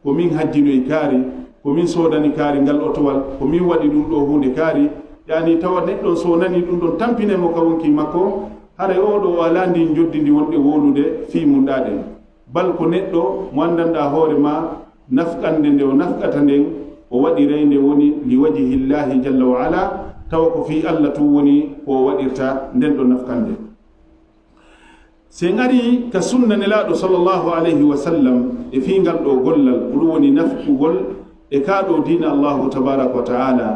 ko min hajjinoyi kaari, ko min soodani kaari ngal otowal, ko min waɗi ɗum ɗoo huunde kaari, yani tawa neɗɗo on so o nanii ɗum ɗon tampinay mo ka wonkii makko, haray oo ɗoo o alaa ndin njoddi ndi wonɗen wowlude fii mun ɗaa ɗen. Bal ko neɗɗo mo anndanɗaa hoore maa, nafqannde nde o nafqata nden, o waɗiray nde woni li wajhillahi jalla wa ala, tawa ko fii Alla tun woni ko o waɗirta nden ɗon nafqannde. Si en arii ka sunna Nelaaɗo sallallahu alayhi wa sallam e fii ngal ɗoo gollal, ko ɗum woni nafqugol e kaa ɗoo diina Allahu tabaraka wa ta'ala.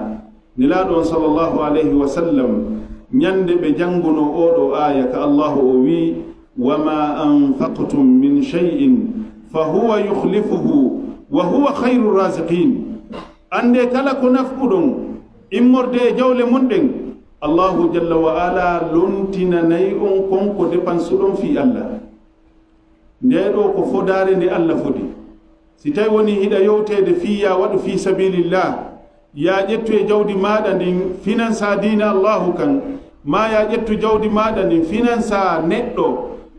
Nelaaɗo on sallallahu alayhi wa sallam, ñande ɓe janngunoo oo ɗoo aaya ka Allahu o wi'i, "Wa ma anfaqtum min shay'in fa huwa yukhlifuhu wa huwa khayru raziqin." Anndee kala ko nafquɗon immorde e jawle mun ɗen, Allahu jalla wa ala lontinanay on kon ko depansuɗon fii Alla. Ndee ɗoo ko fodaare nde Alla fodi. Si tawi woni hiɗa yowteede fii yaa waɗu fii sabilillah, yaa ƴettu e jawdi maaɗa ndin finansaa diina Allahu kan, maa yaa ƴettu jawdi maaɗa ndin finansaa neɗɗo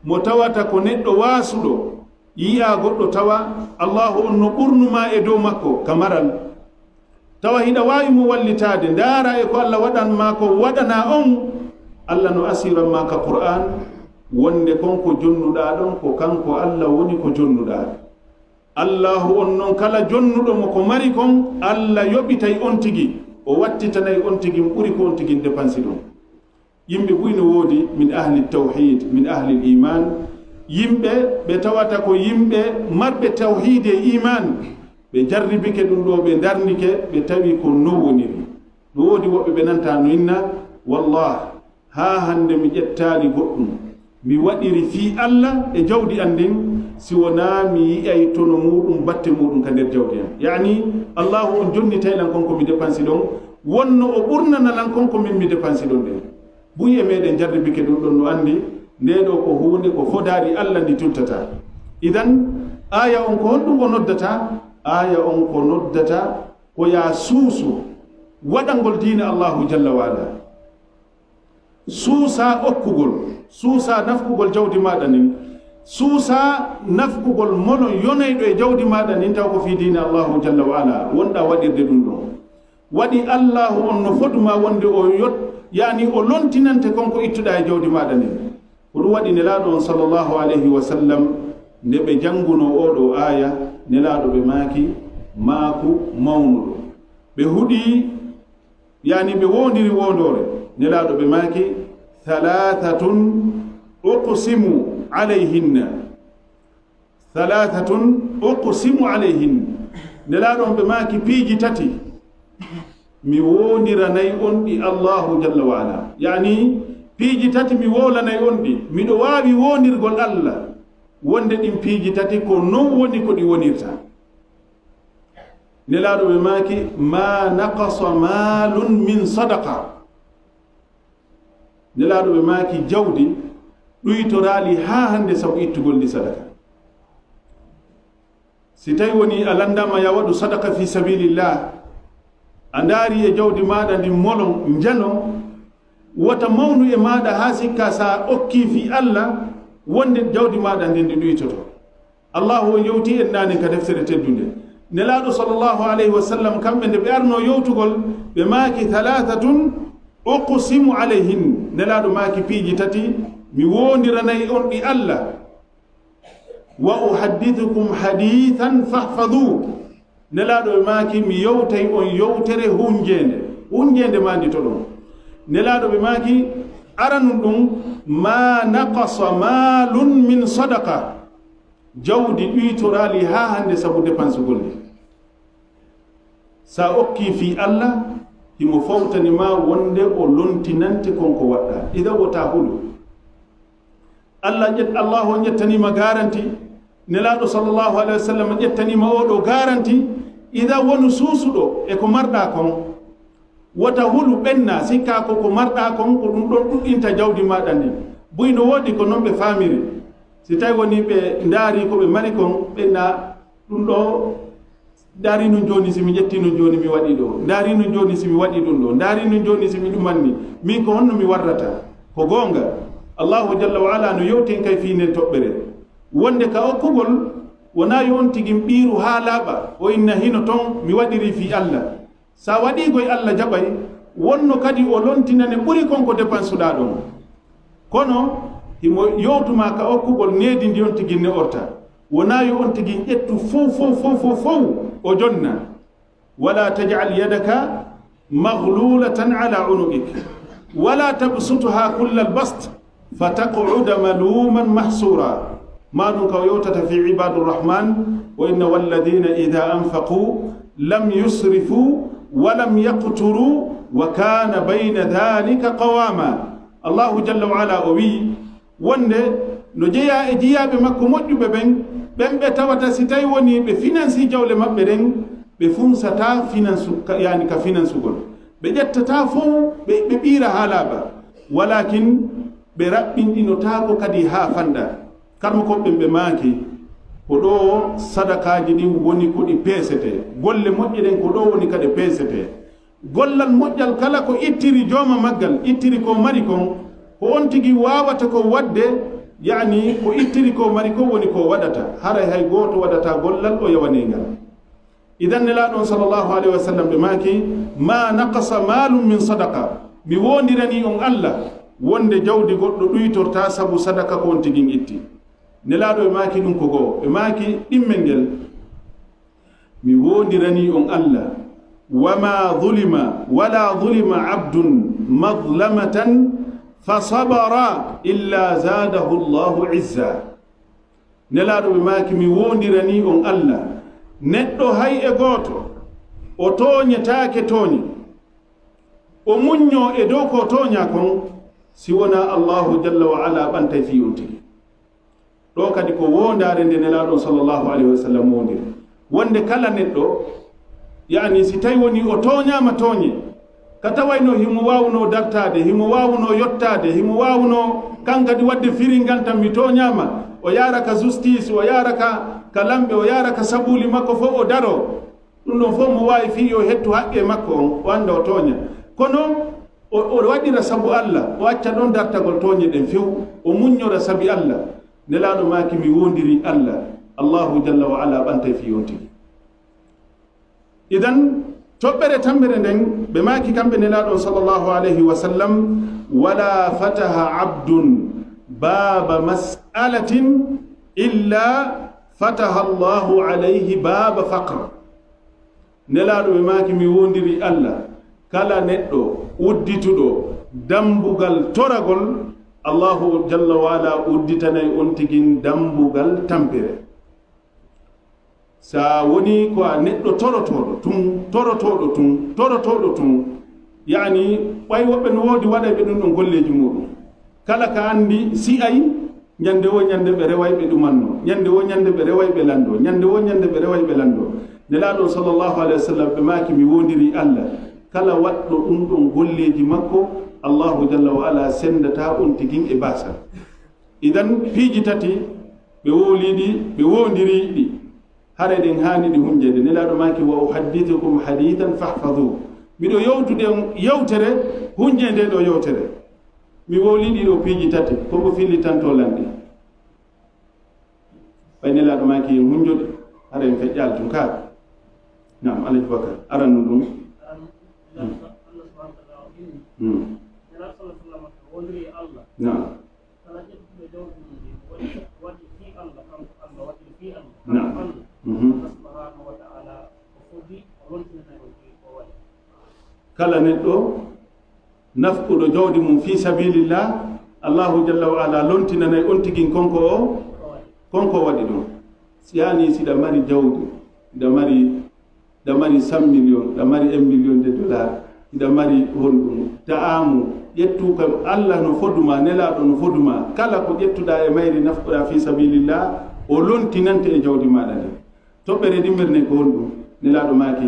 mo tawata ko neɗɗo waasuɗo, yi'aa goɗɗo tawa Allahu on no ɓurnu maa e dow makko ka maral. Tawa hiɗa waawi mo wallitaade, ndaara e ko Alla waɗan maa ko waɗanaa on. Alla no asiran maa ka Qur'aan, wonde kon ko jonnuɗaa ɗon, ko kanko Alla woni ko jonnuɗaa. Allaahu on non, kala jonnuɗo mo ko mari kon, Alla yoɓitay on tigi, o wattitanay on tigi, ɓuri ko on tigi depansi ɗon. Yimɓe buy no woodi min ahli tawhid, min ahli iman, yimɓe ɓe tawata ko yimɓe marɓe tawhid e iman, ɓe jarribike ɗum ɗo, ɓe darnike, ɓe tawi ko non woniri. No woodi woɓɓe ɓe nanta no inna, wallah, haa hannde mi ƴettaali goɗɗum, mi waɗiri fii Alla e jawdi an ndin, si wonaa mi yi'ay tono muuɗum, batte muuɗum ka nder jawdi an. Yaani, Allaahu on jonnitay lan kon ko mi depansi ɗon, wonno o ɓurnana lan kon ko min mi depansi ɗon ɗen. Buy e meɗen jarribike ɗum ɗon, no anndi Ndee ɗoo ko huunde ko fodaari Allah ndi tuttataa. Idan, aaya on ko honɗum o noddataa? Aaya on ko noddataa ko yaa suusu waɗangol diina Allahu jalla wa ala. Suusaa okkugol, suusaa nafkugol jawdi maaɗa ndin, suusaa nafkugol molon yonayɗo e jawdi maaɗa ndin, taw ko fii diina Allahu jalla wa ala wonɗaa waɗirde ɗum ɗon. Waɗi Allahu on no fodu maa wonde o yot-, yaani o lontinante kon ko ittuɗaa e jawdi maaɗa ndin. Ko ɗum waɗi Nelaaɗo on sallallahu alayhi wa sallam, nde ɓe janngunoo oo ɗoo aaya, Nelaaɗo ɓe maaki, maaku mawnuɗo. Ɓe huɗi, yaani ɓe woondiri woondoore. Nelaaɗo ɓe maaki, "Thalathatun uqsimu alayhinna." "Thalathatun uqsimu alayhinna." Nelaaɗo on ɓe maaki, "Piiji tati, mi woondiranay on ɗi Allahu jalla wa ala." Yaani, piiji tati mi woolanay on ɗi. Miɗo waawi woondirgol Allah, wonde ɗin piiji tati ko non woni ko ɗi wonirta. Nelaaɗo ɓe maaki, "Ma naqasa malun min sadaqa." Nelaaɗo ɓe maaki, "Jawdi ɗuytoraali haa hannde sabu ittugol ndi sadaka." Si tawi woni a lanndaama ya waɗu sadaka fi sabilillah, a ndaari e jawdi maaɗa ndin molon, njanon, wota mawnu e maaɗa haa sikka sa okki fi Allah, wonde jawdi maaɗa ndin ndi ɗuytoto. Allahu on yewti en naane ka deftere teddunde. Nelaaɗo sallallahu alayhi wa sallam, kamɓe nde ɓe arno yewtugol, ɓe maaki, "Thalathatun uqsimu alayhin." Nelaaɗo maaki, "Piiji tati, mi woondiranay on ɗi Allah. Wa uhaddithukum hadithan fahfadhu." Nelaaɗo ɓe maaki, "Mi yewtay on yewtere hunjeende, hunjeende ma ndi to ɗon." Nelaaɗo ɓe maaki, "Aranun ɗum, ma naqasa malun min sadaqa." Jawdi ɗuytoraali haa hannde sabu depansugol ndi. Sa okki fii Allah, himo fawtani ma wonde o lontinante kon ko waɗɗa. Idan wota hulu. Allah ƴet-, Allahu on ƴettaniima garanti, Nelaaɗo sallallahu alayhi wa sallam ƴettaniima oo ɗoo garanti, idan wonu suusuɗo e ko marɗaa kon. Wota hulu ɓenna, sikka ko ko marɗaa kon, ko ɗum ɗon ɗuɗɗinta jawdi maaɗa ndin. Buy no woodi ko non ɓe faamiri. Si tawi woni ɓe ndaari ko ɓe mari kon, ɓenna ɗum ɗoo, ndaari nun jooni si mi ƴetti nun jooni mi waɗi ɗoo, ndaari nun jooni si mi waɗi ɗum ɗoo, ndaari nun jooni si mi ɗumanni, min ko honno mi warrata? Ko goonga, Allahu jalla wa ala no yewten kay fii nden toɓɓere. Wonde ka okkugol, wonaa yo on tigi ɓiiru haa laaɓa, o inna hino ton mi waɗiri fii Allah. Sa waɗii goy Allah jaɓay, wonno kadi o lontinane ɓuri kon ko depansuɗaa ɗon. Kono himo yewtumaa ka okkugol needi ndi on tigi ne'orta. Wonaa yo on tigi ƴettu fow, fow, fow, fow, fow o jonna. "Wala taj'al yadaka maghlulatan ala unuqik, wala tabsutha kullal bast, fataq'uda maluman mahsura." Maa ɗum ka o yewtata fii Ibadur Rahman, o inna, "Walladhina idha anfaqu lam yusrifu wa lam yaqturu wa kana bayna dhalika qawama." Allahu jalla wa ala o wi'i, wonde no jeyaa e jiyaaɓe makko moƴƴuɓe ɓen, ɓen ɓe tawata si tawi woni ɓe finansi jawle maɓɓe ɗen, ɓe funsataa finansu ka, yaani ka finansugol. Ɓe ƴettataa fow, ɓe, ɓe ɓiira haa laaɓa. Walakin ɓe raɓɓinɗinotaako kadi haa fanɗa. Karmukon ɓen ɓe maaki, ko ɗoo sadakaaji ɗin woni ko ɗi peesetee. Golle moƴƴe ɗen ko ɗoo woni ka ɗe peesetee. Gollal moƴƴal kala ko ittiri jooma maggal, ittiri ko mari kon, ko on tigi waawata ko waɗde, yaani ko ittiri ko mari kon woni ko waɗata. Haray hay gooto waɗataa gollal o yawanee ngal. Idan Nelaaɗo on sallallahu alayhi wa sallam ɓe maaki, "Ma naqasa malun min sadaqa." Mi woondiranii on Allah, wonde jawdi goɗɗo ɗuytortaa sabu sadaka ko on tigi itti. Nelaaɗo ɓe maaki ɗum ko goo. Ɓe maaki ɗimmel ngel, "Mi woondiranii on Allah, wa ma zulima, wala zulima abdun mazlamatan fa sabara illa zadahu Allahu izza." Nelaaɗo ɓe maaki, "Mi woondiranii on Allah, neɗɗo hay e gooto, o tooñetaake tooñe, o muññoo e dow ko tooñaa kon, si wonaa Allahu jalla wa ala ɓantay fii on tigi." Ɗoo kadi ko woondaare nde Nelaaɗo sallallahu alayhi wa sallam woondiri. Wonde kala neɗɗo, yaani si tawi woni o tooñaama tooñe, Ka tawayno himo waawunoo dartaade, himo waawunoo yottaade, himo waawunoo kan kadi waɗde firingal tan mi tooñaama, o yaara ka justice, o yaara ka, ka lamɓe, o yaara ka sabuuli makko fof o daroo. Ɗum ɗon fof mo waawi fii yo hettu haqqee makko on, o annda o tooña. Kono o, o waɗira sabu Alla, o acca ɗon dartagol tooñe ɗen few, o muññora sabi Alla. Nelaaɗo maaki mi woondirii Alla, Allaahu jalla wa ala ɓantay fii on tigi. Idan, toɓɓere tammere nden, ɓe maaki kamɓe Nelaaɗo on sallallahu alayhi wa sallam, "Wala fataha abdun baba mas'alatin illa fataha Allahu alayhi baba faqr." Nelaaɗo ɓe maaki, mi woondiri Alla, kala neɗɗo uddituɗo dambugal toragol, Allahu jalla wa ala udditanay on tigin dambugal tampere. Sa woni ko a neɗɗo torotooɗo tun, torotooɗo tun, torotooɗo tun, yani, ɓay woɓɓe no woodi waɗayɓe ɗum ɗon golleeji muɗum. Kala ka anndi si'ay, ñande wo ñande ɓe reway ɓe ɗumanno, ñande wo ñande ɓe reway ɓe lanndo, ñande wo ñande ɓe reway ɓe lanndo. Nelaaɗo sallallahu alayhi wa sallam ɓe maaki, mi woondiri Alla, kala waɗɗo ɗum ɗon golleeji makko, Allahu jalla wa ala sendata on tigin e baasal. Idan piiji tati, ɓe wowliiɗi, ɓe woondiriiɗi, haray ɗen haani ɗi hunjeede. Nelaaɗo maaki, "Wa uhaddithukum hadithan fahfadhu." Miɗo yewtude on yewtere, hunjee nde ɗo yewtere. Mi wowlii ɗi ɗo piiji tati, ko ko fillitantoo lan ɗi. Ɓay Nelaaɗo maaki, en hunjoɗi, haray en feƴƴaali tun kaa. Naam, Alhaji Bakar, aran no ɗum. Hmm. Hmm. Naam. Kala jeɗɗuɗo jawdi mum ndi, o waɗi, o waɗi fii Allah, kanko Allah, waɗi fii Allah, kanko Naam. Allah, Mhm. Allah subhanahu wa ta'ala, o foddi, o lontinanay on fii ko o waɗi. Kala neɗɗo nafquɗo jawdi mum fii sabilillah, Allahu jalla wa ala lontinanay on tigin konko o, Ko o waɗi. Konko o waɗi ɗum. Si yani siɗa mari jawdi, siɗa mari Hiɗa mari cent millions, hiɗa mari un million de dollars, hiɗa mari honɗum, ta'aamu, ƴettu kam Allah no foduma, Nelaaɗo no foduma, kala ko ƴettuɗaa e mayri nafqoɗaa fii sabilillah, o lontinante e jawdi maaɗa ndin. Toɓɓere ɗimmere nden ko honɗum? Nelaaɗo maaki,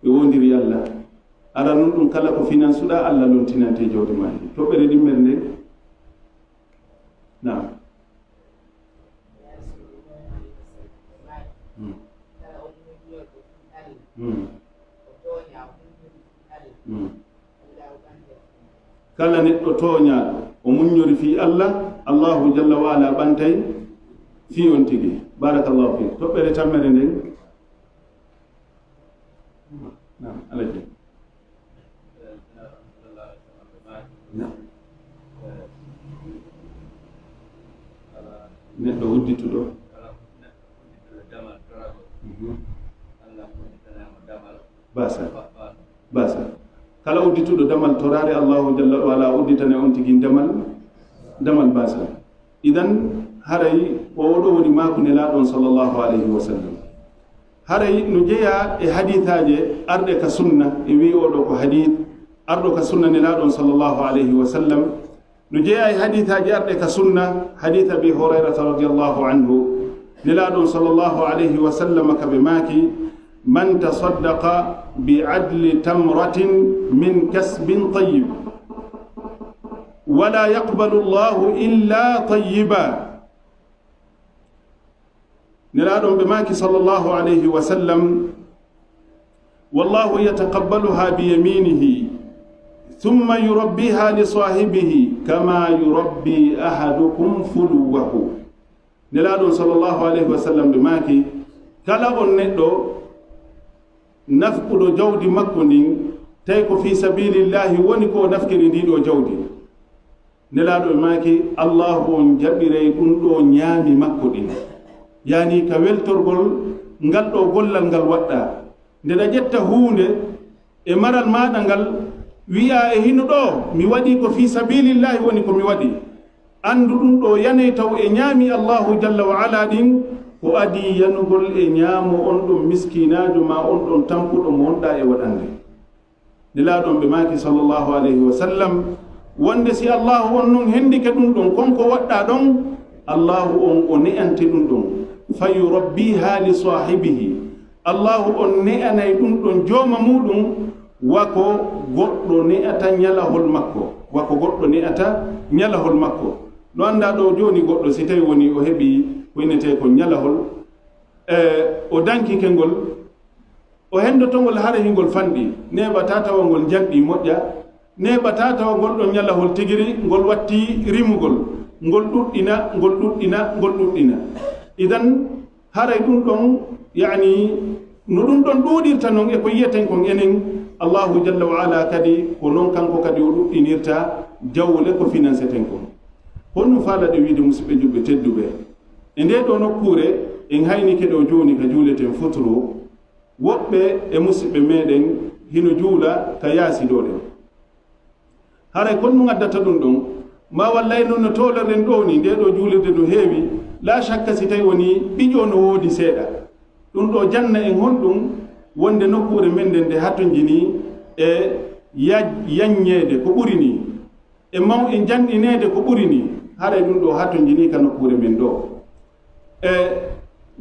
ɓe woondiri Allah. Aranun ɗum kala ko finansuɗaa, Allah lontinante e jawdi maa ndin. Toɓɓere ɗimmere nden, naam. Hmm. Hmm. Hmm. Kala neɗɗo tooñaaɗo, o muññori fii Allah, Allahu jalla wa ala ɓantay fii on tigi. Barakallahu fiik. Toɓɓere tammere nden. Naam, Alaji. Neɗɗo uddituɗo. Mhm. Basa. Basa. Kala uddituɗo damal toraare, Allahu jalla wa ala udditane on tigi damal, damal basa. Idan, haray o ɗo woni maaku Nelaaɗo on sallallahu alayhi wa sallam. Haray no jeyaa e hadiisaaje arɗe ka sunna, e wi'i oɗo ko hadiis arɗo ka sunna Nelaaɗo on sallallahu alayhi wa sallam. No jeyaa e hadiisaaje arɗe ka sunna, hadiis Abi Hurayrata radiyallahu anhu. Nelaaɗo on sallallahu alayhi wa sallam ka ɓe maaki, "Man tasaddaqa bi adli tamratin min kasbin tayyib, wala yaqbalu Allahu illa tayyiba." Nelaaɗo on ɓe maaki sallallahu alayhi wa sallam, "Wallahu yataqabbaluha bi yaminihi, thumma yurabbiha li sahibihi, kama yurabbi ahadukum fuluwahu." Nelaaɗo on sallallahu alayhi wa sallam ɓe maaki, kala on neɗɗo nafquɗo jawdi makko ndin, tawi ko fii sabilillahi woni ko o nafqiri ndi ɗo jawdi. Nelaaɗo e maaki, Allahu on jaɓiray ɗum ɗo ñaami makko ɗin. Yaani ka weltorgol ngal ɗo gollal ngal waɗɗaa. Nde ɗa ƴetta huunde e maral maaɗa ngal, wi'a e hino ɗo, mi waɗi ko fii sabilillahi woni ko mi waɗi. Anndu ɗum ɗo yanay taw e ñaami Allahu jalla wa ala ɗin, ko adii yanugol e ñaamo on ɗon miskinaajo maa on ɗon tampuɗo mo wonɗaa e waɗande. Nelaaɗo on ɓe maaki sallallahu alayhi wa sallam, wonde si Allahu on non hendike ɗum ɗon, kon ko waɗɗaa ɗon, Allahu on o ne'ante ɗum ɗon. Fa yurabbiha li saahibihi. Allahu on ne'anay ɗum ɗon jooma muɗum, Wa ko goɗɗo ne'ata ñalahol makko, wa ko goɗɗo ne'ata ñalahol makko. No anndaa ɗo jooni goɗɗo si tawi woni o heɓi ko innetee ko ñalahol, e, o dankike ngol, o hendoto ngol hara hingol fanɗi, neeɓataa tawa ngol janɗi moƴƴa, neeɓataa tawa ngol ɗon ñalahol tigiri, ngol watti rimugol, ngol ɗuɗɗina, ngol ɗuɗɗina, ngol ɗuɗɗina. Idan, haray ɗum ɗon, yani, no ɗum ɗon ɗuuɗirta non e ko yiyeten kon enen, Allahu jalla wa ala kadi, ko non kanko kadi o ɗuɗɗinirta jawle ko finanseten kon. Honno faalaɗe wiide, musidɓe julɓe tedduɓe, e nde ɗo nokkuure, en haynike ɗo jooni ka juuleten futuro, woɓɓe e musidɓe meɗen hino juula ka yaasi ɗo ɗen. Haray kon ɗum addata ɗum ɗon, ma wallay noon no toolorɗen ɗo ni, nde ɗo juulirde no heewi, la shakka si tawi woni ɓiƴo no woodi seeɗa. Ɗum ɗo janna en honɗum wonde nokkuure men nden nde hatonjini e yaj-, yaññeede ko ɓuri ni, e maw-, e janɗineede ko ɓuri ni, haray ɗum ɗo hatonjini ka nokkuure men ɗo. E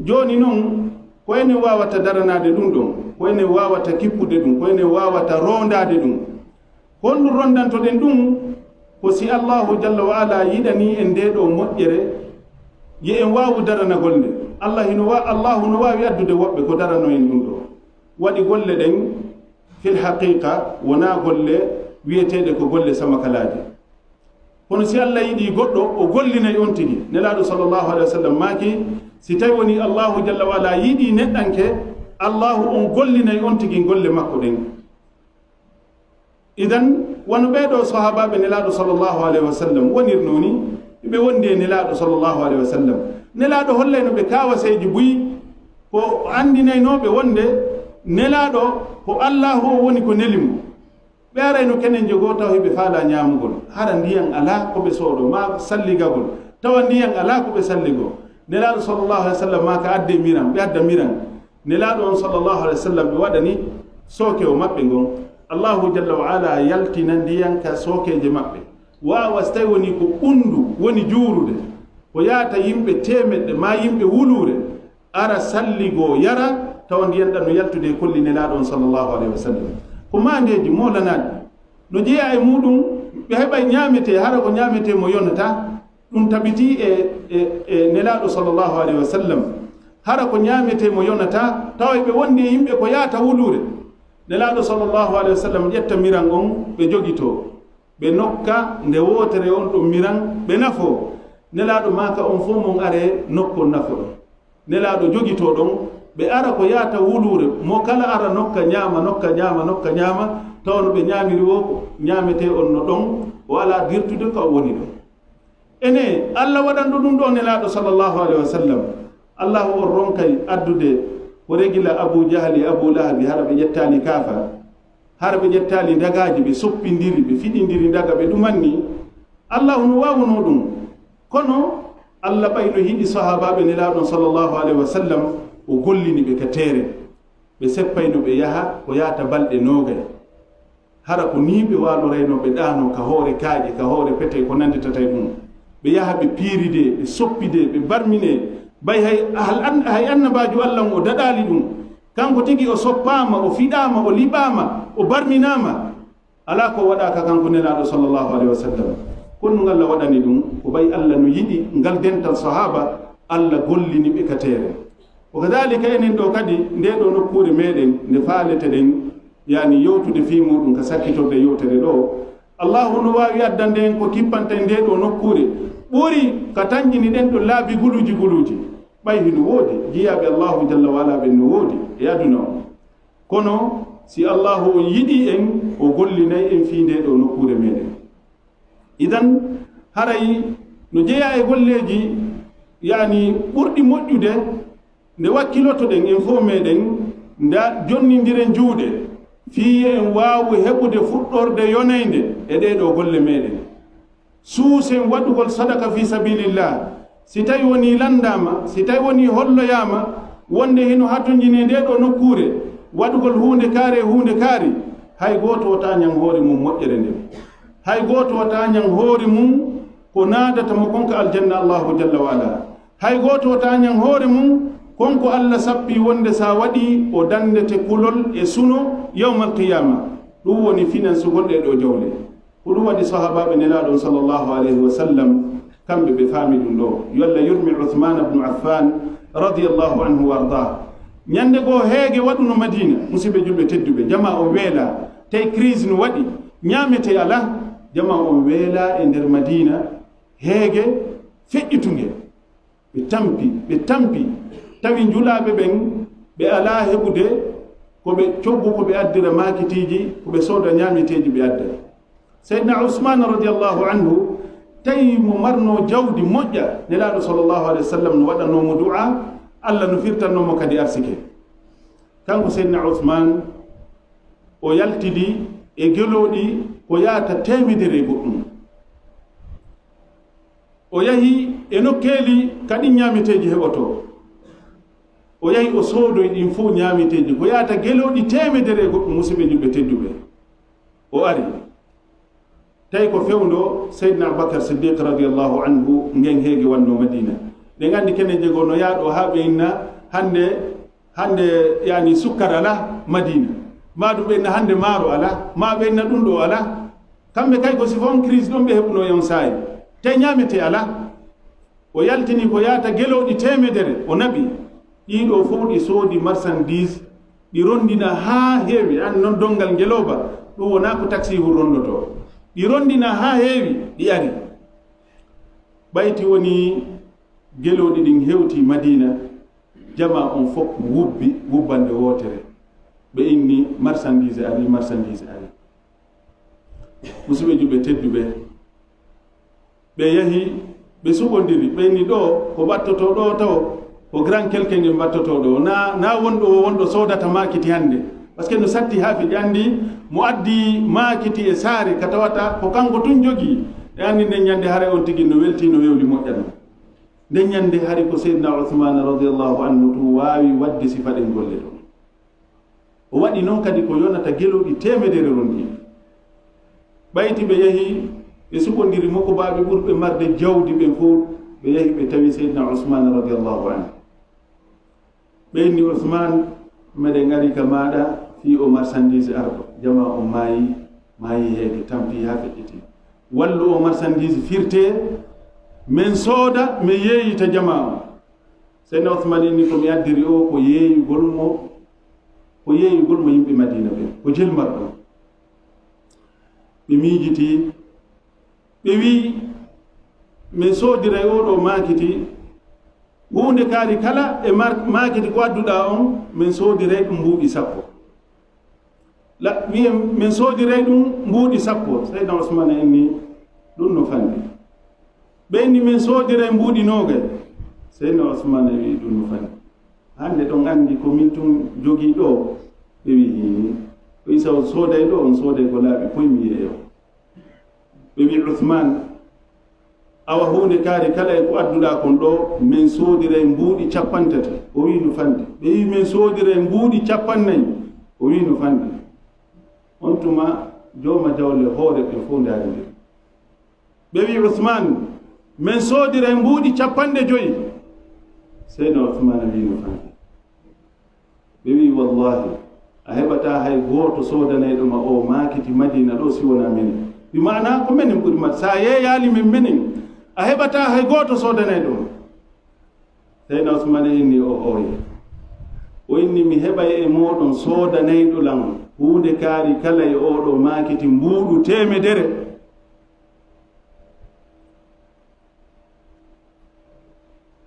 jooni noon, ko enen waawata daranaade ɗum ɗon, ko enen waawata kippude ɗum, ko enen waawata roondaade ɗum. Honɗum ronndantoɗen ɗum? Ko si Allahu jalla wa ala yiɗanii en ndee ɗoo moƴƴere, yo en waawu daranagol nde. Allah hino wa-, Allahu no waawi addude woɓɓe ko darano en ɗum ɗoo. Waɗi golle ɗen, fil haqiqa, wonaa golle wiyeteeɗe ko golle samakalaaje. Kono si Allah yiɗii goɗɗo, o gollinay on tigi. Nelaaɗo sallallahu alaihi wasallam maaki, si tawi woni Allahu jalla wa ala yiɗii neɗɗanke, Allahu on gollinay on tigi golle makko ɗen. Idan, wano ɓee ɗoo sahaabaaɓe Nelaaɗo sallallahu alaihi wasallam wonirnoo ni, ɓe wondi e Nelaaɗo sallallahu alaihi wasallam. Nelaaɗo hollayno ɓe kaawaseeji buy, ko anndinaynoo ɓe wonde Nelaaɗo ko Allahu o woni ko neli mo. Ɓe arayno kenen jogoo taw hiɓe faalaa ñaamugol. Hara ndiyan alaa ko ɓe soodo, maa salligagol. Tawa ndiyan alaa ko ɓe salligoo. Nelaaɗo sallallahu alaihi wasallam maaka adde miran, ɓe adda miran. Nelaaɗo on sallallahu alaihi wasallam ɓe waɗani sooke o maɓɓe ngon. Allahu jalla wa ala yaltina ndiyan ka sookeeje maɓɓe. Waawa si tawi woni ko ɓunndu woni juurude, ko yaata yimɓe teemeɗɗe maa yimɓe wuluure, ara salligoo yara, tawa ndiyan ɗan no yaltude e kolli Nelaaɗo on sallallahu alaihi wasallam. Ko maandeeji moolanaaɗi. No jeyaa e muuɗum, ɓe heɓay ñaametee, hara ko ñaametee mo yonataa. Ɗum tabitii e, e, e Nelaaɗo sallallahu alaihi wasallam. Hara ko ñaametee mo yonataa, tawa ɓe wondi e yimɓe ko yaata wuluure. Nelaaɗo sallallahu alaihi wasallam ƴetta miran on, ɓe jogitoo. Ɓe nokka nde wootere on ɗon miran, ɓe nafoo. Nelaaɗo maaka on fow mon aree nokku on nafoɗon. Nelaaɗo jogitoo ɗon, ɓe ara ko yaata wuluure, mo kala ara nokka ñaama, nokka ñaama, nokka ñaama, tawa no ɓe ñaamiri woo ko ñaametee on no ɗon, o alaa dirtude ko o woni ɗon. Ene, Allah waɗanɗo ɗum ɗo Nelaaɗo sallallahu alaihi wasallam. Allahu on ronkay addude ko regila Abu Jahli e Abu Lahabi, hara ɓe ƴettaali kaafa, hara ɓe ƴettaali dagaaji, ɓe soppindiri, ɓe fiɗindiri daga, ɓe ɗumanni. Allahu no waawunoo ɗum. Kono Allah ɓay no yiɗi sahaabaaɓe Nelaaɗo sallallahu alaihi wasallam, o gollini ɓe ka teere. Ɓe seppayno ɓe yaha ko yaata balɗe noogay. Hara ko nii ɓe waalorayno, ɓe ɗaano ka hoore kaaƴe, ka hoore pete, ko nanditata e ɗum. Ɓe yaha ɓe piiridee, ɓe soppidee, ɓe barminee. Bay hay, hal an-, hay annabaajo Allah on o daɗaali ɗum. Kanko tigi o soppaama, o fiɗaama, o liɓaama, o barminaama. Alaa ko waɗaaka kanko Nelaaɗo sallallahu alaihi wasallam. Kono ɗum Allah waɗani ɗum, ko bay Allah no yiɗi ngal dental sahaaba, Allah gollini ɓe ka teere. Wa kadhalika enen ɗo kadi, nde ɗo nokkuure meɗen, nde faalete ɗen, yani yewtude fii muɗum ka sakkitorde yewtere ɗo, Allahu no waawi addande en ko kippanta en nde ɗo nokkuure, ɓuri ka tanƴini ɗen ɗo laabi guluuji guluuji. Ɓay hino woodi, jiyaaɓe Allahu jalla wa ala ɓen no woodi e aduna on. Kono si Allahu on yiɗi en, o gollinay en fii nde ɗo nokkuure meɗen. Idan, haray no jeyaa e golleeji, yani, ɓurɗi moƴƴude, nde wakkilotoɗen en fof meɗen, nda jonnindiren juuɗe, fii en waawu heɓude fuɗɗorde yonaynde e ɗee ɗoo golle meɗen. Suusen waɗugol sadaka fii sabilillah. Si tawi woni lanndaama, si tawi woni holloyaama wonde hino hatonjini e nde ɗo nokkuure, waɗugol huunde kaari e huunde kaari, hay gooto wota ñan hoore mum moƴƴere nden. Hay gooto wota ñan hoore mum ko naadata mo kon ka aljanna Allahu jalla wa ala. Hay gooto wota ñan hoore mum kon ko Allah sappi wonde sa waɗi o dandete kulol e suno yawmal qiyaama. Ɗum woni finansugol ɗee ɗoo jawle. Ko ɗum waɗi sahaabaaɓe Nelaaɗo on sallallahu alayhi wa sallam, kamɓe ɓe faami ɗum ɗoo. Yo Allah yurme Uthman ibn Affan radiyallahu anhu wa arda. Ñande goo heege waɗuno Madina, musiɓɓe julɓe tedduɓe, jamaa on weelaa, tawi crise no waɗi, ñaametee alaa, jamaa on weelaa e nder Madina, heege feƴƴitunge. Ɓe tampi, ɓe tampi, tawi njulaaɓe ɓen, ɓe alaa heɓude ko ɓe coggu, ko ɓe addira maakitiiji, ko ɓe sooda ñaameteeji, ɓe adda. Seydina Usmaan radiyallahu anhu, tawi mo marnoo jawdi moƴƴa, Nelaaɗo sallallahu alayhi wa sallam no waɗanoo mo du'a, Allah no firtannoo mo kadi arsike. Kanko Seydina Usmaan, o yaltidi e gelooɗi ko yaata teemedere e goɗɗum. O yahi e nokkeeli ka ɗin ñaameteeji heɓotoo. O yahi o soodoyi ɗin fow ñaameteeji ko yaata gelooɗi teemedere e goɗɗum, musiɓɓe julɓe tedduɓe. O ari. Tawi ko fewndo Seydina Abubakar Siddiq radiyallahu anhu ngen heege wannoo Madina. Ɗen anndi kene jego no yaaɗoo haa ɓe inna hannde, hannde yani sukkar alaa Madina. Maa ɗum ɓe inna hannde maaro alaa, maa ɓe inna ɗum ɗoo alaa. Kamɓe kay ko sifo on crise ɗon ɓe heɓunoo e on saa'i. Tawi ñaametee alaa. O yaltini ko yaata gelooɗi teemedere, o naɓi. Ɗii ɗoo fow ɗi soodi marchandise, ɗi ronndina haa heewi. An non donngal ngelooba, ɗum wonaa ko taksiihu ronndotoo. Ɗi ronndina haa heewi, ɗi ari. Ɓayti woni gelooɗi ɗin hewti Madina, jamaa on fof wubbi wubbande wootere. Ɓe inni marchandise ari, marchandise ari. Musiɓɓe julɓe tedduɓe, ɓe yahi, ɓe suɓondiri, ɓe inni ɗoo ko mbattotoo ɗoo taw, ko grand quelque nge mbattotoo ɗoo. Na, na wonɗo o wonɗo soodata maakiti hannde. Parce que no satti haa fiɗi anndi mo addi maakiti e saare ka tawata ko kanko tun jogii. Ɓe anndi nden ñande haray on tigi no weltii, no wewli moƴƴano. Nden ñande hari ko Seydina Usmaan radiyallahu anhu tun waawi waɗde sifa ɗen golle ɗon. O waɗi non kadi ko yonata gelooɗi teemedere ronndii. Ɓayti ɓe yahi, ɓe suɓondiri mokobaaɓe ɓurɓe marde jawdi ɓen fow, ɓe yahi ɓe tawi Seydina Usmaan radiyallahu anhu. Ɓe inni, "Usmaan, meɗen ngari ka maaɗa fii o marchandise arɗo." Jamaa on maayi, maayi heege, tampi haa feƴƴiti. "Wallu o marchandise firtee, men sooda, men yeeyita jamaa on." Seydina Usmaan inni, "Ko mi addiri o ko yeeyugol mo, ko yeeyugol mo yimɓe Madiina ɓen, ko jelmar ɗon." Ɓe miijitii, ɓe wi'i, "Men soodiray oo ɗoo maakiti, huunde kaari kala e mar-, maakiti ko adduɗaa on, men soodiray ɗum mbuuɗi sappo." La, wi'en, "Men soodiray ɗum mbuuɗi sappo." Seydina Usmaan inni, "Ɗum no fanɗi." Ɓe inni, "Men soodiray mbuuɗi noogay." Seydina Usmaan wi'i, "Ɗum no fanɗi. Hannde ɗon anndi ko min tun jogii ɗoo." Ɓe wi'i, "Ko isa on sooday ɗoo, on sooday ko laaɓi koy mi yeeyo." Ɓe wi'i Usmaan, "Awa huunde kaari kala e ko adduɗaa kon ɗoo, men soodiray mbuuɗi cappanɗe tati." O wi'i, "No fanɗi." Ɓe wi'i, "Men soodiray mbuuɗi cappannayi." O wi'i, "No fanɗi." On tuma jooma jawle hoore ɓen fow ndaarindiri. Ɓe wi'i Usmaan, "Men soodiray mbuuɗi cappanɗe joyi." Seydina Usmaan wi'i, "No fanɗi." Ɓe wi'i, "Wallaahi, a heɓataa hay gooto soodanayɗo ma oo maakiti Madiina ɗoo si wonaa menen. Bi maanaa ko menen ɓuri ma, si a yeeyaali men menen, a heɓataa hay gooto soodanayɗo ma." Seydina Usmaan inni, "O ooye." O inni, "Mi heɓay e mooɗon soodanayɗo lan huunde kaari kala e oo ɗoo maakiti mbuuɗu teemedere?"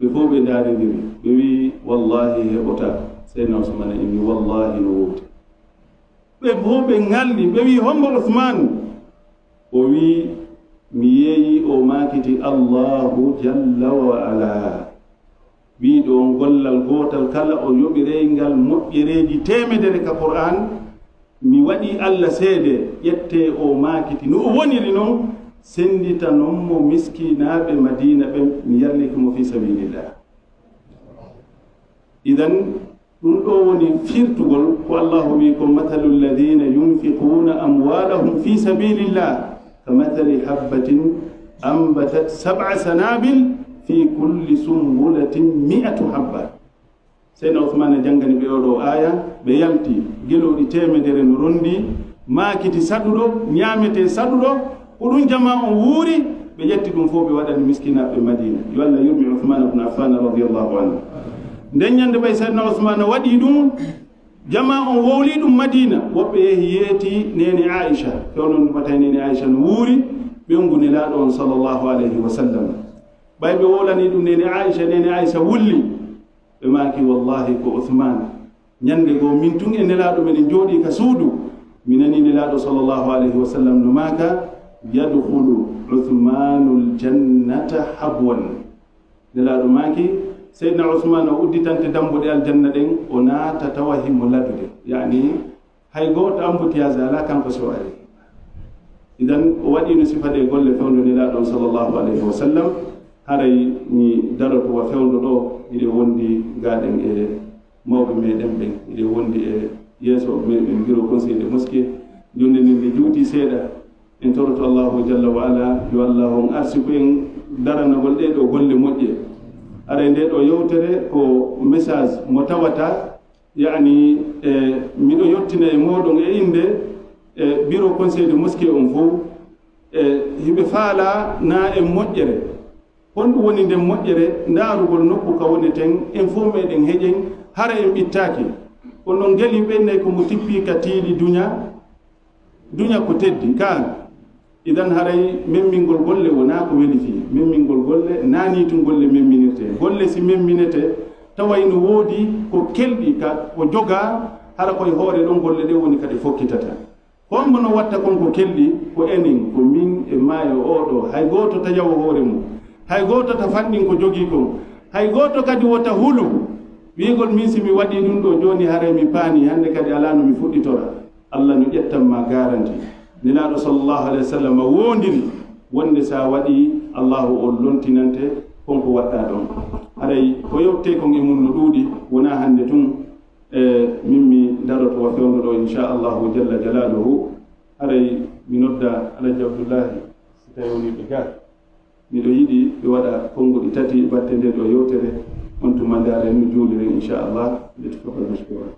Ɓe fow ɓe ndaarindiri, ɓe wi'i, "Wallaahi heɓotaa." Seydina Usmaan inni, "Wallaahi no woodi." Ɓe fow ɓe ŋalli, ɓe wi'i, "Hombo Usmaan?" O wi'i, "Mi yeeyi o maakiti Allaahu jalla wa ala. Wi'i ɗo on gollal gootal kala o yoɓiray ngal moƴƴereeji teemedere ka Qur'aan." Mi waɗii Alla seede, ƴettee oo maakiti no o woniri non, sennditanon mo miskinaaɓe Madiina ɓen, mi yarlike mo fii sabiilillah. Idan, ɗum ɗoo woni firtugol ko Allaahu wi'i ko, "Mathalu alladhiina yunfiquuna amwaalahum fii sabiilillah, ka mathali habbatin ambatat sab'a sanaabil, fii kulli sumbulatin mi'atu habba." Seydina Usmaana janngani ɓe oo ɗoo aaya, ɓe yalti, gelooɗi teemedere no ronndii, maakiti saɗuɗo, ñaametee saɗuɗo, ko ɗum jamaa on wuuri, ɓe ƴetti ɗum fof ɓe waɗani miskinaaɓe Madiina. Yo Allah yurme Usmaana ibn Affaan radiyallahu anhu. Nden ñannde ɓay Seydina Usmaana waɗii ɗum, jamaa on wowlii ɗum Madiina, woɓɓe yehi yeeti neene Aisha, fewndo ndumatay neene Aisha no wuuri, ɓeyngu Nelaaɗo on sallallahu alayhi wa sallam. Ɓay ɓe wowlanii ɗum neene Aisha, neene Aisha wulli. Ɓe maaki, "Wallahi ko Uthman. Ñande goo min tun e Nelaaɗo meɗen jooɗii ka suudu. Mi nanii Nelaaɗo sallallahu alayhi wa sallam no maaka, 'Yadkhulu Uthmanul jannata habwan.'" Nelaaɗo maaki, "Seydina Uthman o udditante dambuɗe aljanna ɗen, o naata tawa himo ladude." Yaani, hay gooto embouteillage alaa kanko si o ari. Idan, o waɗiino sifa ɗe golle fewndo Nelaaɗo on sallallahu alayhi wa sallam. Haray mi daroto wa fewndo ɗoo, hiɗe wondi gaaɗen e mawɓe meɗen ɓen, hiɗe wondi e yeeso meɗen bureau conseil de mosquée. Jonde nden nde juuti seeɗa, en toroto Allahu jalla wa ala, yo Allah on arsiku en daranagol ɗee ɗoo golle moƴƴe. Haray ndee ɗoo yewtere ko message mo tawata Yaani, e, miɗo yottina e mooɗon e innde, e, bureau conseil de mosquée on fow, e, hiɓe faalaa na en moƴƴere. Honɗum woni nden moƴƴere? Ndaarugol nokku ka woneten, en fow meɗen heƴen, hara en ɓittaaki. Kono non geli ɓen nay ko mo tippi ka tiiɗi duña, Duña ko teddi, kaan. Idan haray memmingol golle wonaa ko weli fii. Memmingol golle, naa nii tun golle memminirtee. Golle si memminetee, tawa ino woodi ko kelɗi ka ko jogaa, hara koye hoore ɗon golle ɗen woni ka ɗe fokkitata. Ko hombo no watta kon ko kelɗi? Ko enen, ko min e maayo oo ɗoo. Hay gooto ta yawo hoore mum. Hay gooto ta fanɗin ko jogii kon. Hay gooto kadi wota hulu. Wi'ugol min si mi waɗii ɗum ɗoo jooni haray mi paanii, hannde kadi alaa no mi fuɗɗitora. Allah no ƴettan ma garanti. Nelaaɗo sallallahu alayhi wa sallam woondiri wonde sa waɗi, Allahu on lontinante kon ko waɗɗa ɗon. Haray ko yewtee kon e mun no ɗuuɗi, wonaa hannde tun. E, min mi daroto wa fewndo ɗoo, insha Allahu jalla jalaaluhu. Haray mi nodda Alhaji Abdullahi, si tawi woni ɓe ga. Miɗo yiɗi ɓe waɗa konnguɗi tati batte nde ɗoo yewtere. On tuma ndaaren no juuliren, insha Allah. Nde tufafal mashkura.